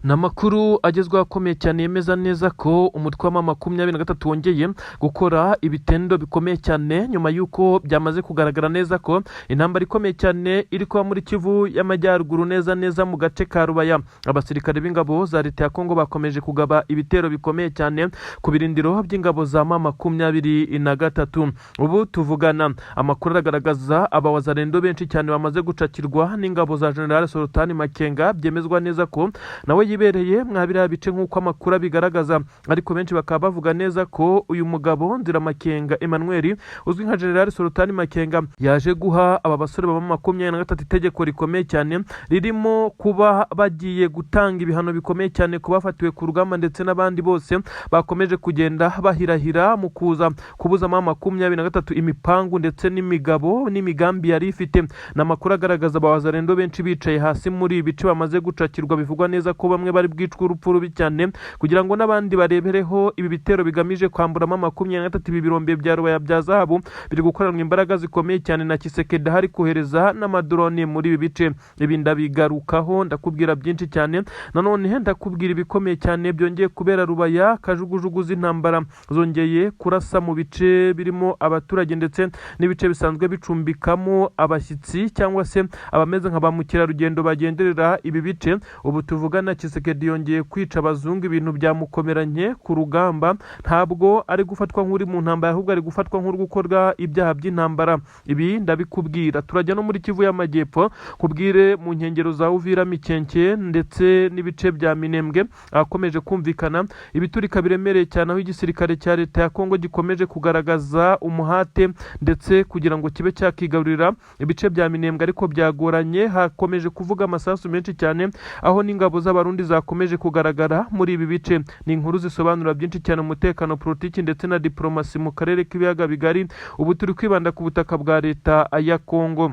Ni amakuru agezweho akomeye cyane yemeza neza ko umutwe wa M23 wongeye gukora ibitendo bikomeye cyane, nyuma y'uko byamaze kugaragara neza ko intambara ikomeye cyane iri kuba muri Kivu y'Amajyaruguru, neza neza mu gace ka Rubaya. Abasirikare b'ingabo za leta ya Kongo bakomeje kugaba ibitero bikomeye cyane ku birindiro by'ingabo za M23. Ubu tuvugana, amakuru aragaragaza abawazarendo benshi cyane bamaze gucakirwa n'ingabo za General Sultani Makenga, byemezwa neza ko nawe yibereye mwa biriya bice nk'uko amakuru abigaragaza. Ariko benshi bakaba bavuga neza ko uyu mugabo Nzira Makenga Emmanuel, uzwi nka General Sultani Makenga, yaje guha aba basore ba 23 itegeko rikomeye cyane ririmo kuba bagiye gutanga ibihano bikomeye cyane ku bafatiwe ku rugamba ndetse n'abandi bose bakomeje kugenda bahirahira mu kuza kubuza M23 imipangu ndetse n'imigabo n'imigambi yari ifite. Ni amakuru agaragaza abawazarendo benshi bicaye hasi muri ibi bice bamaze gucakirwa, bivugwa neza ko bamwe bari bwicwe urupfu rubi cyane kugira ngo n'abandi barebereho. Ibi bitero bigamije kwambura M23 ibi birombe bya Rubaya bya zahabu biri gukoranwa imbaraga zikomeye cyane na Tshisekedi, hari kohereza n'amadrone muri ibi bice. Ibi ndabigarukaho, ndakubwira byinshi cyane. Nanone ndakubwira ibikomeye cyane byongeye kubera Rubaya. Kajugujugu z'intambara zongeye kurasa mu bice birimo abaturage ndetse n'ibice bisanzwe bicumbikamo abashyitsi cyangwa se abameze nka ba mukerarugendo bagenderera ibi bice. Ubu tuvugana, Tshisekedi yongeye kwica abazungu, ibintu byamukomeranye ku rugamba. Ntabwo ari gufatwa nk'uri mu ntambara, ahubwo ari gufatwa nk'uri gukora ibyaha by'intambara. Ibi ndabikubwira. Turajya no muri Kivu y'Amajyepfo, kubwire mu nkengero za Uvira, Mikenke ndetse n'ibice bya Minembwe ahakomeje kumvikana ibiturika biremereye cyane, aho igisirikare cya leta ya Kongo gikomeje kugaragaza umuhate ndetse kugira ngo kibe cyakigarurira ibice bya Minembwe, ariko byagoranye. Hakomeje kuvuga amasasu menshi cyane, aho n'ingabo z'Abarundi zakomeje kugaragara muri ibi bice. Ni inkuru zisobanura byinshi cyane, umutekano, politiki ndetse na diplomasi mu karere k'ibiyaga bigari. Ubu turi kwibanda ku butaka bwa leta ya Kongo.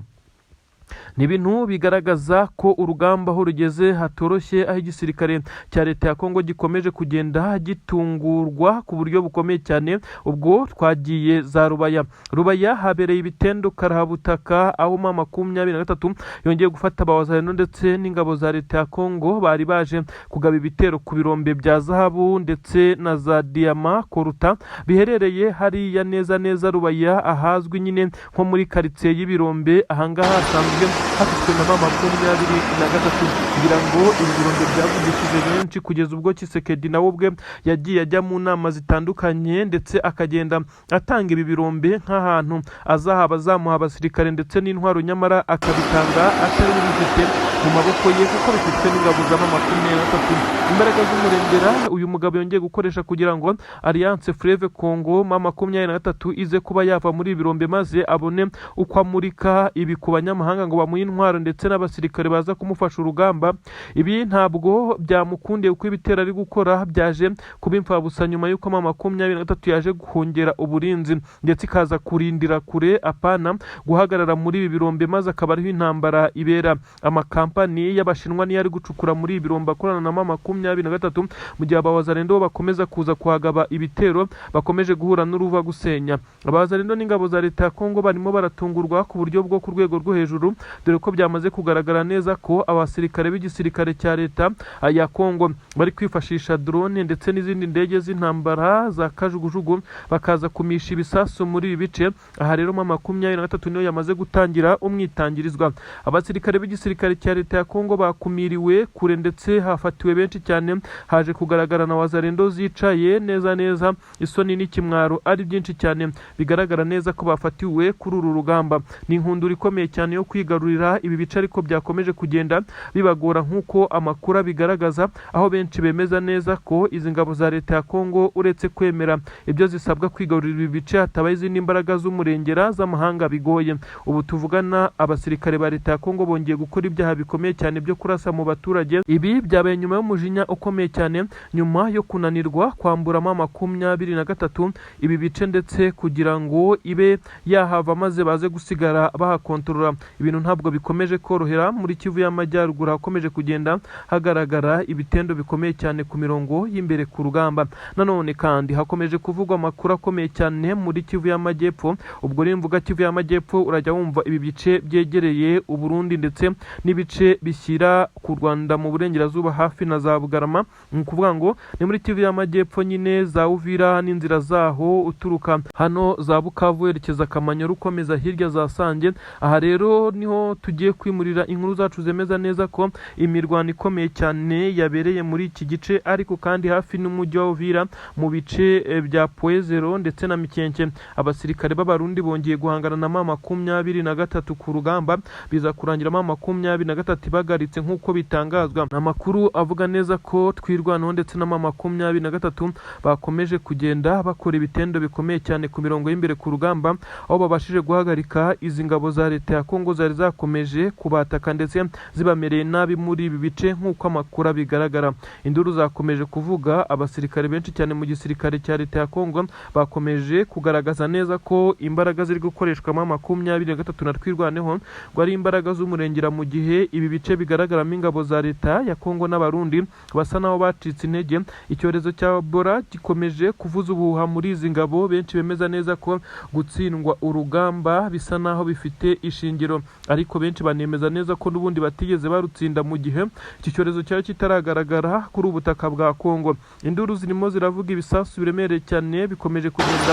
Ni ibintu bigaragaza ko urugamba aho rugeze hatoroshye, aho igisirikare cya leta ya Kongo gikomeje kugenda gitungurwa ku buryo bukomeye cyane. Ubwo twagiye za Rubaya. Rubaya habereye ibitendo karahabutaka, aho M23 yongeye gufata abawazarendo ndetse n'ingabo za leta ya Kongo bari baje kugaba ibitero ku birombe bya zahabu ndetse na za diyama coltan biherereye hariya neza neza Rubaya, ahazwi nyine nko muri karitsiye y'ibirombe. Ahangaha hasanzwe hafitwe na M23. Kugira ngo ibi birombe byavugishije benshi, kugeza ubwo Tshisekedi nawe ubwe yagiye ajya mu nama zitandukanye ndetse akagenda atanga ibi birombe nk'ahantu azahaba azamuha abasirikare ndetse n'intwaro, nyamara akabitanga atari bifite mu maboko ye, kuko bifitwe n'ingabo za M23. Imbaraga z'umurengera uyu mugabo yongeye gukoresha kugira ngo Alliance Fleuve Congo M23 ize kuba yava muri ibi birombe, maze abone uko amurika ibi ku banyamahanga ngo bamuhe intwaro ndetse n'abasirikare baza kumufasha urugamba. Ibi ntabwo byamukundiye, kuko ibitero ari gukora byaje kuba imfabusa nyuma y'uko M23 yaje guhongera uburinzi ndetse ikaza kurindira kure, apana guhagarara muri ibi birombe, maze akaba ariho intambara ibera. Amakampani y'Abashinwa niyo ari gucukura muri ibi birombe akorana na M23, mu gihe abawazarendo bo bakomeza kuza kuhagaba ibitero bakomeje guhura n'uruva gusenya. Abawazarendo n'ingabo za leta ya Kongo barimo baratungurwa ku buryo bwo ku rwego rwo hejuru, dore ko byamaze kugaragara neza ko abasirikare b'igisirikare cya leta ya Kongo bari kwifashisha drone ndetse n'izindi ndege z'intambara za kajugujugu, bakaza kumisha ibisasu muri ibi bice. Aha rero M23 niyo yamaze gutangira umwitangirizwa. Abasirikare b'igisirikare cya leta ya Kongo bakumiriwe kure ndetse hafatiwe benshi cyane. Haje kugaragara na wazarendo zicaye neza neza, isoni n'ikimwaro ari byinshi cyane, bigaragara neza ko bafatiwe kuri uru rugamba. Ni inkundura ikomeye cyane yo kwigarurira ibi bice, ariko byakomeje kugenda bibagora nk'uko amakuru abigaragaza, aho benshi bemeza neza ko izi ngabo za leta ya Kongo, uretse kwemera ibyo zisabwa kwigarurira ibi bice, hatabaye izindi mbaraga z'umurengera z'amahanga, bigoye. Ubu tuvugana, abasirikare ba leta ya Kongo bongeye gukora ibyaha bikomeye cyane byo kurasa mu baturage. Ibi byabaye nyuma y'umujinya ukomeye cyane, nyuma yo kunanirwa kwambura M23 ibi bice ndetse kugira ngo ibe yahava maze baze gusigara bahakontorora. Ibintu Ibintu ntabwo bikomeje korohera muri Kivu y'Amajyaruguru, hakomeje kugenda hagaragara ibitendo bikomeye cyane ku mirongo y'imbere ku rugamba. Nanone kandi hakomeje kuvugwa amakuru akomeye cyane muri Kivu y'Amajyepfo. Ubwo rero mvuga Kivu y'Amajyepfo, urajya wumva ibi bice byegereye Uburundi ndetse n'ibice bishyira ku Rwanda mu burengerazuba hafi na za Bugarama. Ni ukuvuga ngo ni muri Kivu y'Amajyepfo nyine, za Uvira n'inzira zaho, uturuka hano za Bukavu werekeza Kamanyola, ukomeza hirya za Sange. Aha rero niho tugiye kwimurira inkuru zacu zemeza neza ko imirwano ikomeye cyane yabereye muri iki gice, ariko kandi hafi n'umujyi wa Uvira mu bice bya Poezero ndetse na Mikenke. Abasirikare b'Abarundi bongeye guhangana na M23 ku rugamba, biza kurangira M23 ibagaritse nk'uko bitangazwa. Amakuru avuga neza ko Twirwanaho ndetse na M23 bakomeje kugenda bakora ibitendo bikomeye cyane ku mirongo y'imbere ku rugamba, aho babashije guhagarika izi ngabo za leta ya Kongo zari zakomeje kubataka ndetse zibamereye nabi muri ibi bice nk'uko amakuru abigaragara. Induru zakomeje kuvuga, abasirikare benshi cyane mu gisirikare cya leta ya Kongo bakomeje kugaragaza neza ko imbaraga ziri gukoreshwa M23 na Twirwaneho ngo ari imbaraga z'umurengera, mu gihe ibi bice bigaragaramo ingabo za leta ya Kongo n'Abarundi basa naho bacitse intege. Icyorezo cya Ebola gikomeje kuvuza ubuhuha muri izi ngabo, benshi bemeza neza ko gutsindwa urugamba bisa naho bifite ishingiro, ariko benshi banemeza neza ko n'ubundi batigeze barutsinda mu gihe iki cyorezo cyari kitaragaragara kuri ubu butaka bwa Kongo. Induru zirimo ziravuga, ibisasu biremereye cyane bikomeje kugenda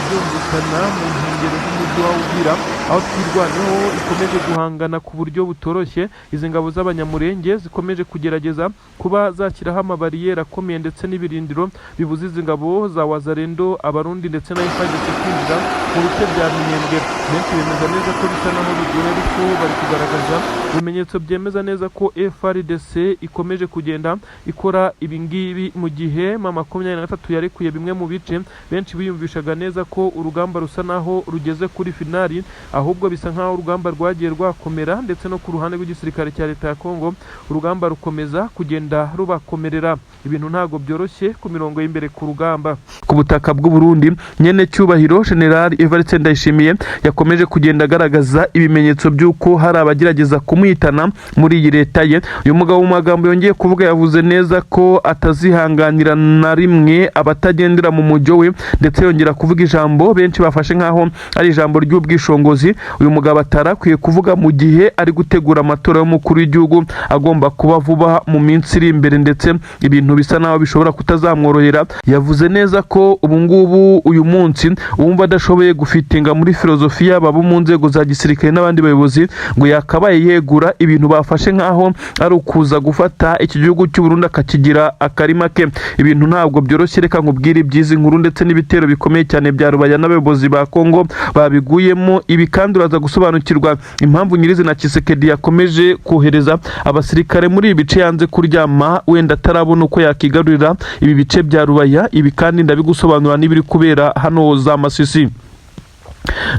byumvikana mu nkengero z'umujyi wa Uvira, aho Twirwaneho ikomeje guhangana ku buryo butoroshye. Izi ngabo z'Abanyamurenge zikomeje kugerageza kuba zashyiraho amabariyeri akomeye ndetse n'ibirindiro bibuza izi ngabo za Wazalendo, Abarundi ndetse na FARDC kwinjira mu bice bya Minembwe. Benshi bemeza neza ko bisa naho bigoye, ariko bari kugaragaza ibimenyetso byemeza neza ko FARDC ikomeje kugenda ikora ibingibi, mu gihe M23 yarekuye bimwe mu bice. Benshi biyumvishaga neza ko urugamba rusa naho rugeze kuri finali, ahubwo bisa nkaho urugamba rwagiye rwakomera, ndetse no ku ruhande rw'igisirikare cya leta ya Kongo urugamba rukomeza kugenda rubakomerera. Ibintu ntabwo byoroshye ku mirongo y'imbere ku rugamba. Ku butaka bw'u Burundi, nyene cyubahiro General Evariste Ndayishimiye yakomeje kugenda agaragaza ibimenyetso by'uko hari abagerageza kumuhitana muri iyi leta ye. Uyu mugabo mu magambo yongeye kuvuga yavuze neza ko atazihanganira na rimwe abatagendera mu mujyo we, ndetse yongera kuvuga ijambo benshi bafashe nk'aho ari ijambo ry'ubwishongozi uyu mugabo atarakwiye kuvuga mu gihe ari gutegura amatora y'umukuru w'igihugu agomba kuba vuba mu minsi iri imbere, ndetse ibintu bisa naho bishobora kutazamworohera. Yavuze neza ko ubu ngubu uyu munsi uwumva adashoboye gufitinga muri filozofiya yaba abo mu nzego za gisirikare n'abandi bayobozi ngo yakabaye yegura, ibintu bafashe nk'aho ari ukuza gufata iki gihugu cy'u Burundi akakigira akarima ke. Ibintu ntabwo byoroshye. Reka nkubwire iby'izi nkuru ndetse n'ibitero bikomeye cyane bya Rubaya n'abayobozi ba Kongo babiguyemo. Ibi kandi uraza gusobanukirwa impamvu nyirizina Tshisekedi yakomeje kohereza abasirikare muri ibi bice, yanze kuryama wenda atarabona uko yakigarurira ibi bice bya Rubaya. Ibi kandi ndabigusobanura n'ibiri kubera hano za Masisi.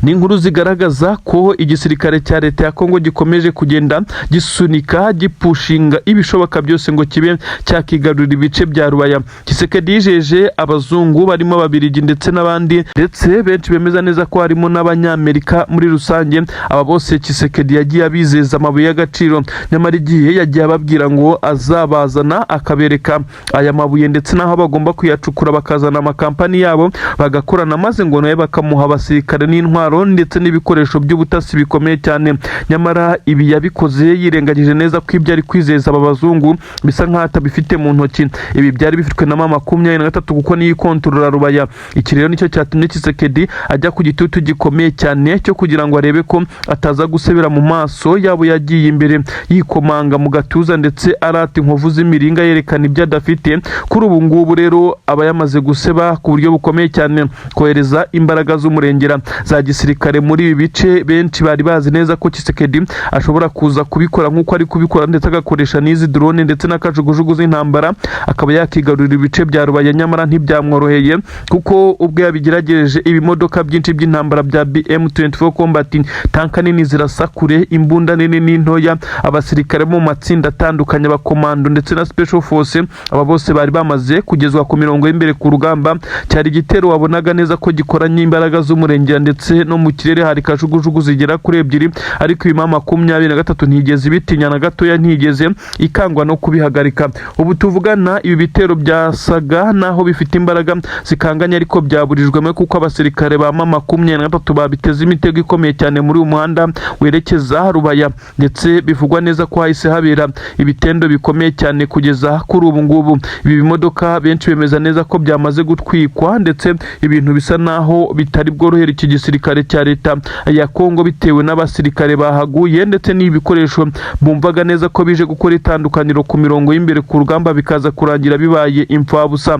Ni inkuru zigaragaza ko igisirikare cya leta ya Kongo gikomeje kugenda gisunika, gipushinga ibishoboka byose ngo kibe cyakigarurira ibice bya Rubaya. Tshisekedi yijeje abazungu barimo Ababirigi ndetse n'abandi, ndetse benshi bemeza neza ko harimo n'Abanyamerika muri rusange. Aba bose Tshisekedi yagiye abizeza amabuye y'agaciro, nyamara igihe yagiye ababwira ngo azabazana akabereka aya mabuye ndetse n'aho bagomba kuyacukura, bakazana amakampani yabo bagakorana, maze ngo nawe bakamuha abasirikare n'intwaro ndetse n'ibikoresho by'ubutasi bikomeye cyane. Nyamara ibi yabikoze yirengagije neza ko ibyo ari kwizeza aba bazungu bisa nk'aho atabifite mu ntoki. Ibi byari bifitwe na M23 kuko niyo ikontorora Rubaya. Iki rero nicyo cyatumye Tshisekedi ajya ku gitutu gikomeye cyane cyo kugira ngo arebe ko ataza gusebera mu maso yabo. Yagiye imbere yikomanga mu gatuza ndetse arata inkovu z'imiringa yerekana ibyo adafite. Kuri ubu ngubu rero aba yamaze guseba ku buryo bukomeye cyane. Kohereza imbaraga z'umurengera za gisirikare muri ibi bice, benshi bari bazi neza ko Tshisekedi ashobora kuza kubikora nk'uko ari kubikora, ndetse agakoresha n'izi drone ndetse n'akajugujugu z'intambara akaba yakigarurira ibice bya Rubaya. Nyamara ntibyamworoheye, kuko ubwo yabigerageje ibimodoka byinshi by'intambara bya BM24 Combat, tanka nini zirasa kure, imbunda nini n'intoya, abasirikare bo mu matsinda atandukanye, abakomando ndetse na special force, aba bose bari bamaze kugezwa ku mirongo y'imbere ku rugamba. Cyari igitero wabonaga neza ko gikoranye imbaraga z'umurengera. ndetse no mu kirere hari kajugujugu zigera kuri ebyiri, ariko iyi M23 ntigeze ibitinya na gatoya, ntigeze ikangwa no kubihagarika. Ubu tuvugana ibi bitero byasaga naho bifite imbaraga zikanganye, ariko byaburijwemo kuko abasirikare ba M23 babiteze imitego ikomeye cyane muri uyu muhanda werekeza Rubaya, ndetse bivugwa neza ko hahise habera ibitendo bikomeye cyane kugeza kuri ubu ngubu. Ibi bimodoka benshi bemeza neza ko byamaze gutwikwa, ndetse ibintu bisa naho bitari bworohere iki gisirikare cya leta ya Kongo bitewe n'abasirikare bahaguye ndetse n'ibikoresho bumvaga neza ko bije gukora itandukaniro ku mirongo y'imbere ku rugamba, bikaza kurangira bibaye imfabusa.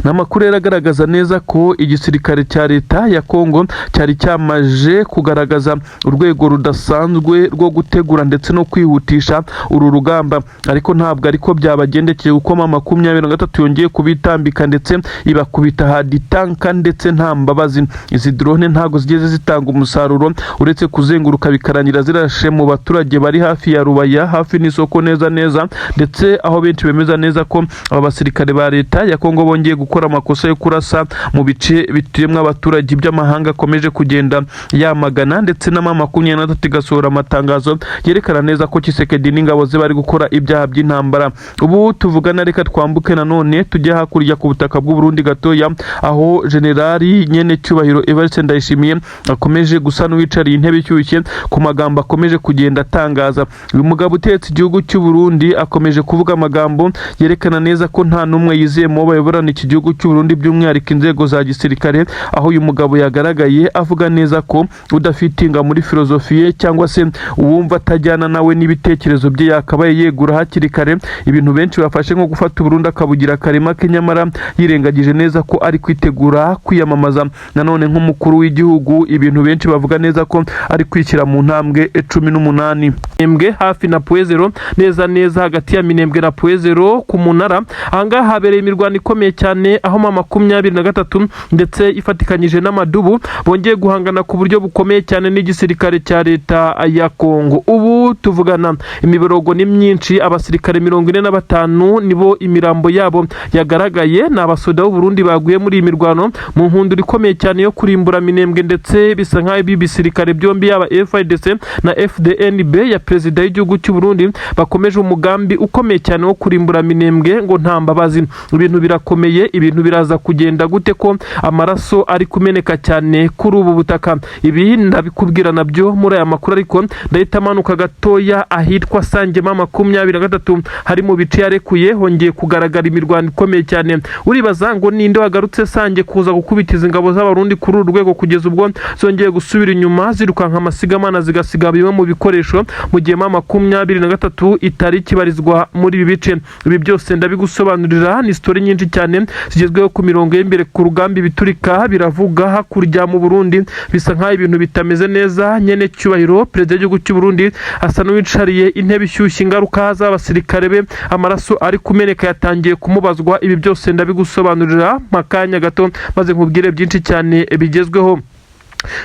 Ni amakuru rero agaragaza neza ko igisirikare cya leta ya Kongo cyari cyamaje kugaragaza urwego rudasanzwe rwo gutegura ndetse no kwihutisha uru rugamba, ariko ntabwo ariko byabagendekeye, kuko M23 yongeye kubitambika ndetse ibakubita haditanka ndetse nta mbabazi. Izi drone ntabwo zigeze zitanga umusaruro uretse kuzenguruka bikarangira zirashe mu baturage bari hafi ya Rubaya, hafi n'isoko neza neza, ndetse aho benshi bemeza neza ko aba basirikare ba leta ya Kongo bongeye gukora amakosa yo kurasa mu bice bituyemo abaturage by'amahanga akomeje kugenda yamagana, ndetse na M23 igasohora amatangazo yerekana neza ko Tshisekedi n'ingabo ze bari gukora ibyaha by'intambara. Ubu tuvugana reka twambuke nanone tujye hakurya ku butaka bw'u Burundi gatoya, aho generali nyene cyubahiro Evariste Ndayishimiye akomeje gusa n'uwicariye intebe ishyushye ku magambo akomeje kugenda atangaza. Uyu mugabo utetse igihugu cy'u Burundi akomeje kuvuga amagambo yerekana neza ko nta n'umwe yizeye mu bo bayoborana iki gihugu cy'u Burundi, by'umwihariko inzego za gisirikare, aho uyu mugabo yagaragaye avuga neza ko udafitinga muri filozofi ye cyangwa se uwumva atajyana nawe n'ibitekerezo bye yakabaye yegura hakiri kare. Ibintu benshi bafashe nko gufata Burundi akabugira akarima ke, nyamara yirengagije neza ko ari kwitegura kwiyamamaza nanone nk'umukuru w'igihugu, ibintu benshi bavuga neza ko ari kwishyira mu ntambwe 18. Minembwe hafi na Point Zéro, neza neza hagati ya Minembwe na Point Zéro ku munara, ahangaha habereye imirwano ikomeye cyane, aho M23 ndetse ifatikanyije n'amadubu bongeye guhangana ku buryo bukomeye cyane n'igisirikare cya leta ya Kongo. Ubu tuvugana imiborogo ni myinshi, abasirikare 45 nibo imirambo yabo yagaragaye, ni abasoda b'u Burundi baguye muri iyi mirwano mu nkundura ikomeye cyane yo kurimbura Minembwe, ndetse bisa nk'aho ibi bisirikare byombi, yaba FARDC na FDNB ya perezida w'igihugu cy'u Burundi, bakomeje umugambi ukomeye cyane wo kurimbura Minembwe ngo nta mbabazi. Ibintu birakomeye, ibintu biraza kugenda gute ko amaraso ari kumeneka cyane kuri ubu butaka? Ibi ndabikubwira nabyo muri aya makuru, ariko ndahita amanuka gatoya ahitwa Sange. M23 hari mu bice yarekuye, hongeye kugaragara imirwano ikomeye cyane. Uribaza ngo ninde wagarutse Sange kuza gukubitiza ingabo z'Abarundi kuri uru rwego, kugeza ubwo zongeye gusubira inyuma zirukanka amasigamana, zigasiga bimwe mu bikoresho, mu gihe M23 itari kibarizwa muri ibi bice? Ibi byose ndabigusobanurira, ni story nyinshi cyane zigezweho ku mirongo y'imbere ku rugamba. Ibiturika biravuga hakurya mu Burundi, bisa nk'aho ibintu bitameze neza. Nyene cyubahiro perezida w'igihugu cy'u Burundi asa n'uwicariye intebe ishyushye, ingaruka z'abasirikare be, amaraso ari kumeneka yatangiye kumubazwa. Ibi byose ndabigusobanurira mu kanya gato, maze nkubwire byinshi cyane bigezweho.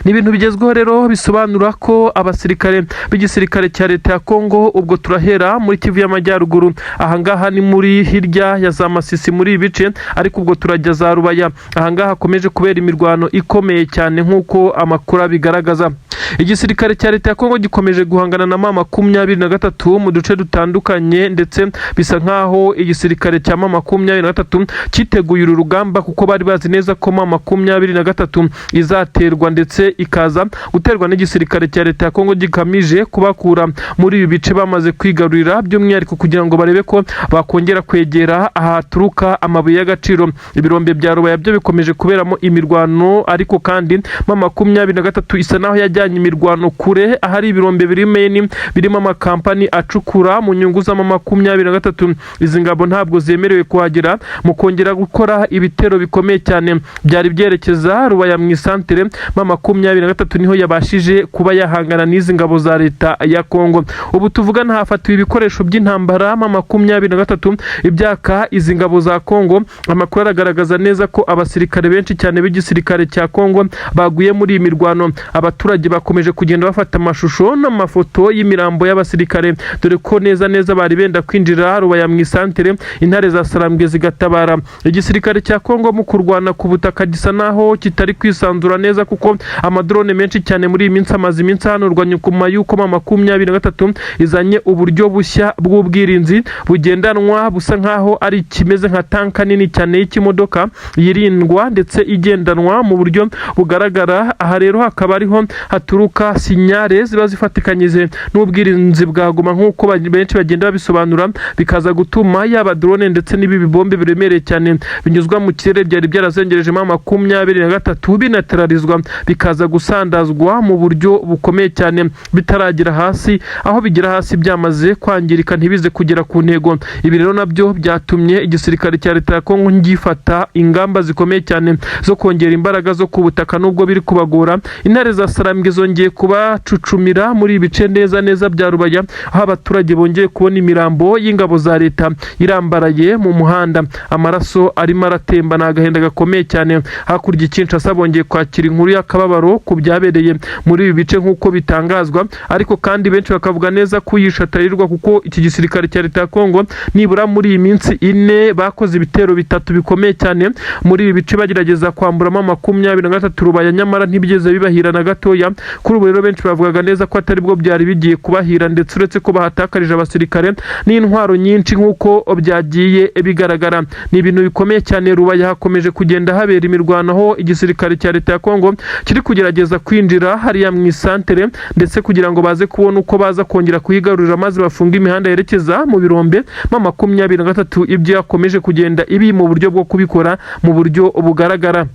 Ni ibintu bigezweho rero bisobanura ko abasirikare b'igisirikare cya leta ya Kongo, ubwo turahera muri Kivu y'Amajyaruguru, ahangaha ni muri hirya ya za Masisi muri ibi bice, ariko ubwo turajya za Rubaya, ahangaha hakomeje kubera imirwano ikomeye cyane nk'uko amakuru abigaragaza. Igisirikare cya leta ya Kongo gikomeje guhangana na M23 mu duce dutandukanye, ndetse bisa nk'aho igisirikare cya M23 cyiteguye uru rugamba, kuko bari bazi neza ko M23 izaterwa ndetse ikaza guterwa n'igisirikare cya leta ya Kongo gikamije kubakura muri ibi bice bamaze kwigarurira, by'umwihariko kugira ngo barebe ko bakongera kwegera ahaturuka amabuye y'agaciro. Ibirombe bya Rubaya byo bikomeje kuberamo imirwano, ariko kandi M23 isa naho yajyanye imirwano kure, ahari ibirombe biri meni birimo amakampani acukura mu nyungu za M23. Izi ngabo ntabwo zemerewe kuhagera. Mu kongera gukora ibitero bikomeye cyane byari byerekeza Rubaya mu isantere, M23 niho yabashije kuba yahangana n'izi ngabo za leta ya Kongo. Ubu tuvugana hafatiwe ibikoresho by'intambara M23 ibyaka izi ngabo za Kongo. Amakuru aragaragaza neza ko abasirikare benshi cyane b'igisirikare cya Kongo baguye muri iyi mirwano. Abaturage bakomeje kugenda bafata amashusho n'amafoto y'imirambo y'abasirikare, dore ko neza neza bari benda kwinjira Rubaya mu isantere, intare za Sarambwe zigatabara. Igisirikare cya Kongo mu kurwana ku butaka gisa naho kitari kwisanzura neza kuko Amadrone menshi cyane muri iyi minsi amaze iminsi ahanurwa nyuma y'uko M23 izanye uburyo bushya bw'ubwirinzi bugendanwa, busa nkaho ari kimeze nka tanka nini cyane y'ikimodoka yirindwa ndetse igendanwa mu buryo bugaragara. Aha rero hakaba ariho haturuka signal ziba zifatikanyije n'ubwirinzi bwa Goma, nk'uko benshi bagenda babisobanura, bikaza gutuma yaba drone ndetse n'ibi bibombe biremereye cyane binyuzwa mu kirere byari byarazengereje M23 binaterarizwa, bikaza gusandazwa mu buryo bukomeye cyane bitaragera hasi, aho bigera hasi byamaze kwangirika, ntibize kugera ku ntego. Ibi rero nabyo byatumye igisirikare cya leta ya Kongo gifata ingamba zikomeye cyane zo kongera imbaraga zo ku butaka, nubwo biri kubagora. Intare za Sarambwe zongeye kubacucumira muri ibi bice neza neza bya Rubaya, aho abaturage bongeye kubona imirambo y'ingabo za leta irambaraye mu muhanda, amaraso arimo aratemba. Ni agahinda gakomeye cyane. Hakurya i Kinshasa bongeye kwakira inkuru y'akababaro ku byabereye muri ibi bice nk'uko bitangazwa, ariko kandi benshi bakavuga neza ko uyisha atarirwa, kuko iki gisirikare cya leta ya Kongo nibura muri iyi minsi 4 bakoze ibitero bitatu bikomeye cyane muri ibi bice, bagerageza kwamburamo 23 Rubaya, nyamara ntibigeze bibahira na gatoya. Kuri ubu rero benshi bavugaga neza ko atari bwo byari bigiye kubahira, ndetse uretse ko bahatakarije abasirikare n'intwaro nyinshi nk'uko byagiye bigaragara, ni ibintu bikomeye cyane. Rubaya hakomeje kugenda habera imirwano, aho igisirikare cya leta ya Kongo kiri kugerageza kwinjira hariya mu isantere, ndetse kugira ngo baze kubona uko baza kongera kuyigarurira maze bafunge imihanda yerekeza mu birombe. M23 ibyo yakomeje kugenda ibi mu buryo bwo kubikora mu buryo bugaragara.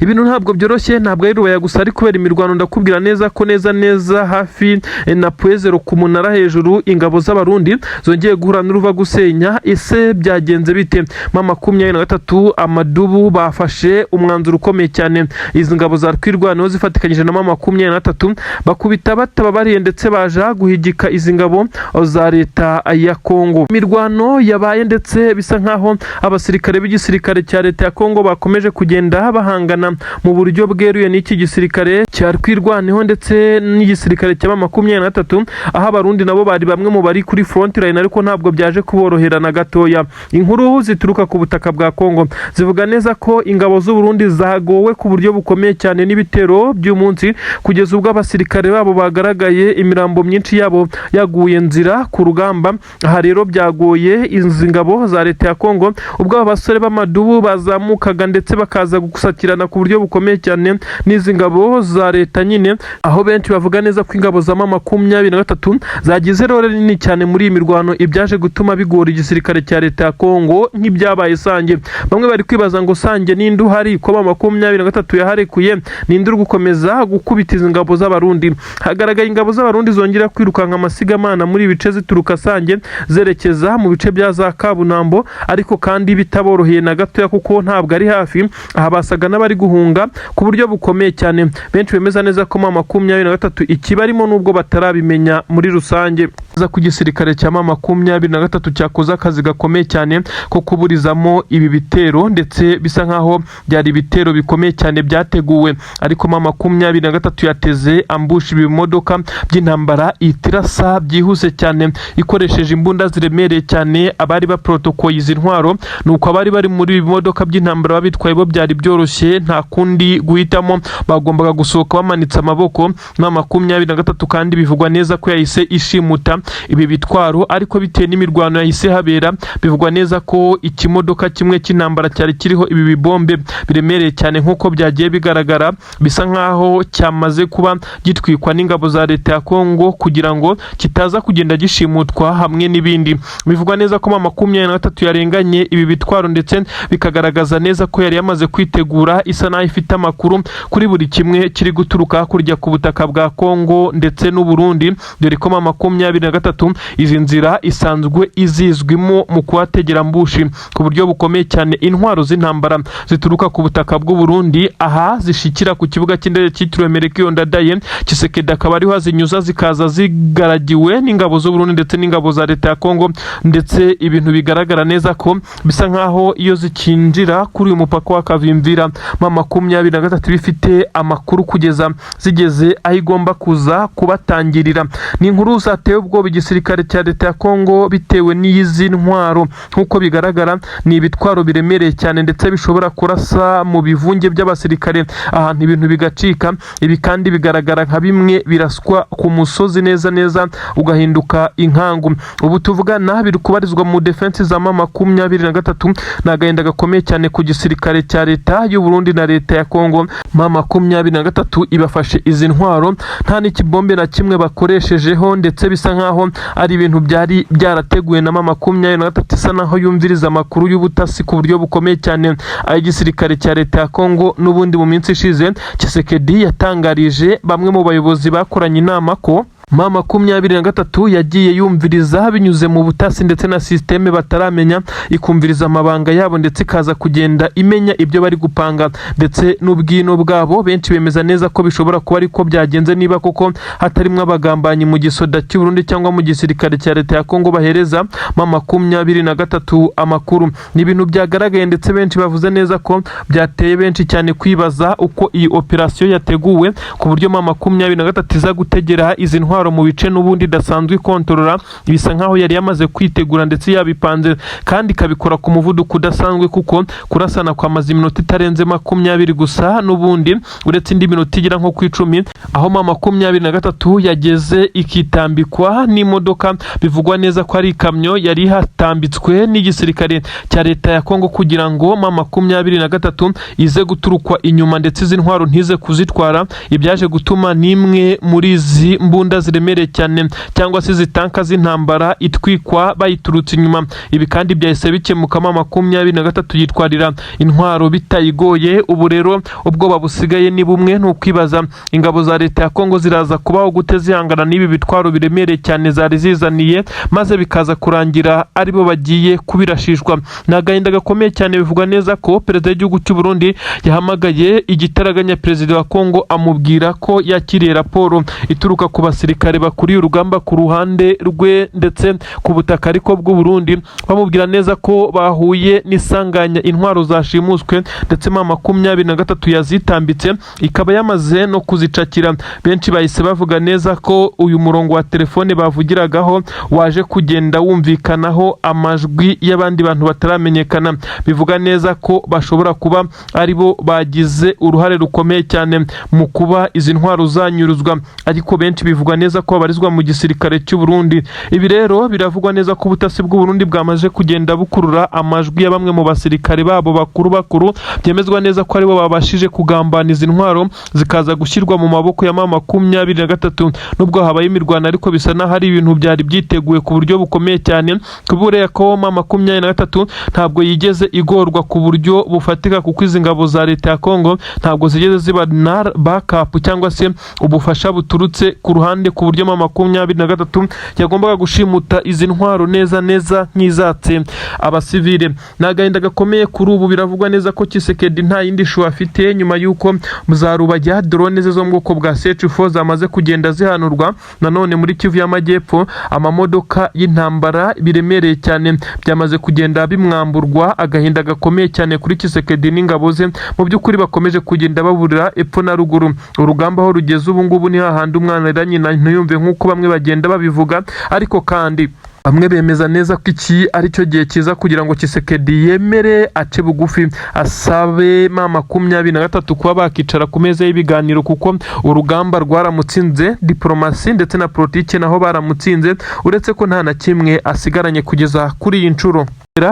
Ibintu ntabwo byoroshye, ntabwo ari Rubaya gusa ari kubera imirwano. Ndakubwira neza ko neza neza hafi na Pwezero ku munara hejuru, ingabo z'Abarundi zongeye guhura n'uruva gusenya. Ese byagenze bite? M23 amadubu bafashe umwanzuro ukomeye cyane. Izi ngabo za Twirwaneho zifatikanyije na M23 bakubita batababariye, ndetse baja guhigika izi ngabo za leta ya Kongo. Imirwano yabaye, ndetse bisa nkaho abasirikare b'igisirikare cya leta ya Kongo bakomeje kugenda bahangana mu buryo bweruye n'iki gisirikare cya Twirwaneho ndetse n'igisirikare cya M23, aho Abarundi nabo bari bamwe mu bari kuri front line, ariko ntabwo byaje kuborohera na gatoya. Inkuru zituruka ku butaka bwa Kongo zivuga neza ko ingabo z'u Burundi zagowe ku buryo bukomeye cyane n'ibitero by'umunsi, kugeza ubwo abasirikare babo bagaragaye imirambo myinshi yabo yaguye nzira ku rugamba. Aha rero byagoye izi ngabo za leta ya Kongo ubwo aba basore b'amadubu bazamukaga ndetse bakaza gusakirana ku buryo bukomeye cyane n'izi ngabo za leta nyine, aho benshi bavuga neza ko ingabo za M23 zagize role nini cyane muri iyi mirwano, ibyaje gutuma bigora igisirikare cya leta ya Kongo nk'ibyabaye Sange. Bamwe bari kwibaza ngo Sange ninde uhari ko M23 yaharekuye? Ninde uri gukomeza gukubita izi ngabo z'Abarundi? Hagaragaye ingabo z'Abarundi zongera kwirukanka amasigamana muri ibi bice, zituruka Sange zerekeza mu bice bya za Kabunambo, ariko kandi bitaboroheye na gatoya kuko ntabwo ari hafi. Aha basaga n'abari guhunga ku buryo bukomeye cyane. Benshi bemeza neza ko M23 ikibarimo nubwo batarabimenya muri rusange. Ku gisirikare cya M23 cyakoze akazi gakomeye cyane ko kuburizamo ibi bitero, ndetse bisa nkaho byari ibitero bikomeye cyane byateguwe, ariko M23 yateze ambush ibimodoka by'intambara, itirasa byihuse cyane ikoresheje imbunda ziremereye cyane. Abari baprotokoye izi ntwaro, nuko abari bari muri ibi bimodoka by'intambara babitwaye bo byari byoroshye, nta kundi guhitamo, bagombaga gusohoka bamanitse amaboko. M23 kandi bivugwa neza ko yahise ishimuta ibi bitwaro, ariko bitewe n'imirwano yahise habera, bivugwa neza ko ikimodoka kimwe cy'intambara cyari kiriho ibi bibombe biremereye cyane, nk'uko byagiye bigaragara, bisa nkaho cyamaze kuba gitwikwa n'ingabo za leta ya Kongo kugira ngo kitaza kugenda gishimutwa hamwe n'ibindi. Bivugwa neza ko M23 yarenganye ibi bitwaro, ndetse bikagaragaza neza ko yari yamaze kwitegura, isa naho ifite amakuru kuri buri kimwe kiri guturuka hakurya ku butaka bwa Kongo ndetse n'u Burundi, dore ko M23 izi nzira isanzwe izizwimo mu kuhategera ambush ku buryo bukomeye cyane intwaro z'intambara zituruka ku butaka bw'u Burundi, aha zishikira ku kibuga cy'indege cyitiriwe Melchior Ndadaye. Tshisekedi akaba ariho azinyuza, zikaza zigaragiwe n'ingabo z'u Burundi ndetse n'ingabo za leta ya Kongo, ndetse ibintu bigaragara neza ko bisa nkaho iyo zikinjira kuri uyu mupaka wa Kavimvira. M23 bifite amakuru kugeza zigeze aho igomba kuza kubatangirira. Ni inkuru zateye ubwoba igisirikare cya leta ya Kongo bitewe n'izi ntwaro. Nk'uko bigaragara, ni ibitwaro biremereye cyane ndetse bishobora kurasa mu bivunge by'abasirikare ahantu ibintu bigacika. Ibi kandi bigaragara nka bimwe biraswa ku musozi neza neza ugahinduka inkangu. Ubu tuvugana biri kubarizwa mu defense za M23. Ni agahinda gakomeye cyane ku gisirikare cya leta y'u Burundi na leta ya Kongo. M23 ibafashe izi ntwaro nta n'ikibombe na kimwe bakoreshejeho, ndetse bisa nkaho ari ibintu byari byarateguwe na M23, isa naho yumviriza amakuru y'ubutasi ku buryo bukomeye cyane ay'igisirikare cya leta ya Kongo. N'ubundi mu minsi ishize Tshisekedi yatangarije bamwe mu bayobozi bakoranye inama ko M23 yagiye yumviriza binyuze mu butasi ndetse na système bataramenya, ikumviriza amabanga yabo ndetse ikaza kugenda imenya ibyo bari gupanga ndetse n'ubwino bwabo. Benshi bemeza neza ko bishobora kuba ariko byagenze, niba koko hatarimo abagambanyi mu gisoda cy'u Burundi cyangwa mu gisirikare cya leta ya Kongo bahereza M23 amakuru. Ni ibintu byagaragaye ndetse benshi bavuze neza ko byateye benshi cyane kwibaza uko iyi operasiyo yateguwe ku buryo M23 iza gutegera izi ntwaro mu bice n'ubundi idasanzwe ikontorora. Bisa nkaho yari yamaze kwitegura ndetse yabipanze, kandi ikabikora ku muvuduko udasanzwe, kuko kurasana kwamaze iminota itarenze 20 gusa, n'ubundi uretse indi minota igera nko ku 10, aho M23 yageze ikitambikwa n'imodoka bivugwa neza ko ari ikamyo yari ihatambitswe n'igisirikare cya leta ya Kongo kugira ngo M23 ize guturukwa inyuma ndetse izi ntwaro ntize kuzitwara. Ibyaje gutuma n'imwe muri izi mbunda ziremereye cyane cyangwa se izi tanka z'intambara itwikwa bayiturutse inyuma. Ibi kandi byahise bikemuka, M23 yitwarira intwaro bitayigoye. Ubu rero ubwoba busigaye ni bumwe, ni ukwibaza ingabo za leta ya Kongo ziraza kubaho gute zihangana n'ibi bitwaro biremereye cyane zari zizaniye, maze bikaza kurangira aribo bagiye kubirashishwa. Ni agahinda gakomeye cyane. Bivugwa neza ko perezida w'igihugu cy'u Burundi yahamagaye igitaraganya perezida wa Kongo, amubwira ko yakiriye raporo ituruka ku basirikare bakuriye urugamba ku ruhande rwe ndetse ku butaka ariko bw'u Burundi, bamubwira neza ko bahuye n'isanganya, intwaro zashimuswe ndetse M23 yazitambitse ikaba yamaze no kuzicakira. Benshi bahise bavuga neza ko uyu murongo wa telefone bavugiragaho waje kugenda wumvikanaho amajwi y'abandi bantu bataramenyekana, bivuga neza ko bashobora kuba ari bo bagize uruhare rukomeye cyane mu kuba izi ntwaro zanyuruzwa, ariko benshi bivugwa neza ko babarizwa mu gisirikare cy'u Burundi. Ibi rero biravugwa neza ko ubutasi bw'u Burundi bwamaze kugenda bukurura amajwi ya bamwe mu basirikare babo bakuru bakuru, byemezwa neza ko aribo babashije kugambana izi ntwaro zikaza gushyirwa mu maboko ya M23. Nubwo habaye imirwano, ariko bisa n'aho ari ibintu byari byiteguwe ku buryo bukomeye cyane, kubera ko M23 ntabwo yigeze igorwa ku buryo bufatika, kuko izi ngabo za leta ya Kongo ntabwo zigeze ziba na backup cyangwa se ubufasha buturutse ku ruhande, ku buryo M23 yagombaga gushimuta izi ntwaro neza neza nk'izatse abasivile. Ni agahinda gakomeye kuri ubu. Biravugwa neza ko Tshisekedi nta yindi choix afite nyuma y'uko za Rubaya drone ze zo mu bwoko bwa CH4 zamaze kugenda zihanurwa. Nanone muri Kivu y'Amajyepfo amamodoka y'intambara biremereye cyane byamaze kugenda bimwamburwa. Agahinda gakomeye cyane kuri Tshisekedi n'ingabo ze, mu by'ukuri bakomeje kugenda baburira epfo na ruguru. Urugamba aho rugeze ubu ngubu ni hahandi umwana arira nyina ntiyumve, nk'uko bamwe bagenda babivuga, ariko kandi bamwe bemeza neza ko iki ari cyo gihe cyiza kugira ngo Tshisekedi yemere ace bugufi, asabe M23 kuba bakicara ku meza y'ibiganiro, kuko urugamba rwaramutsinze, diporomasi ndetse na politiki naho baramutsinze, uretse ko nta na kimwe asigaranye kugeza kuri iyi nshuro.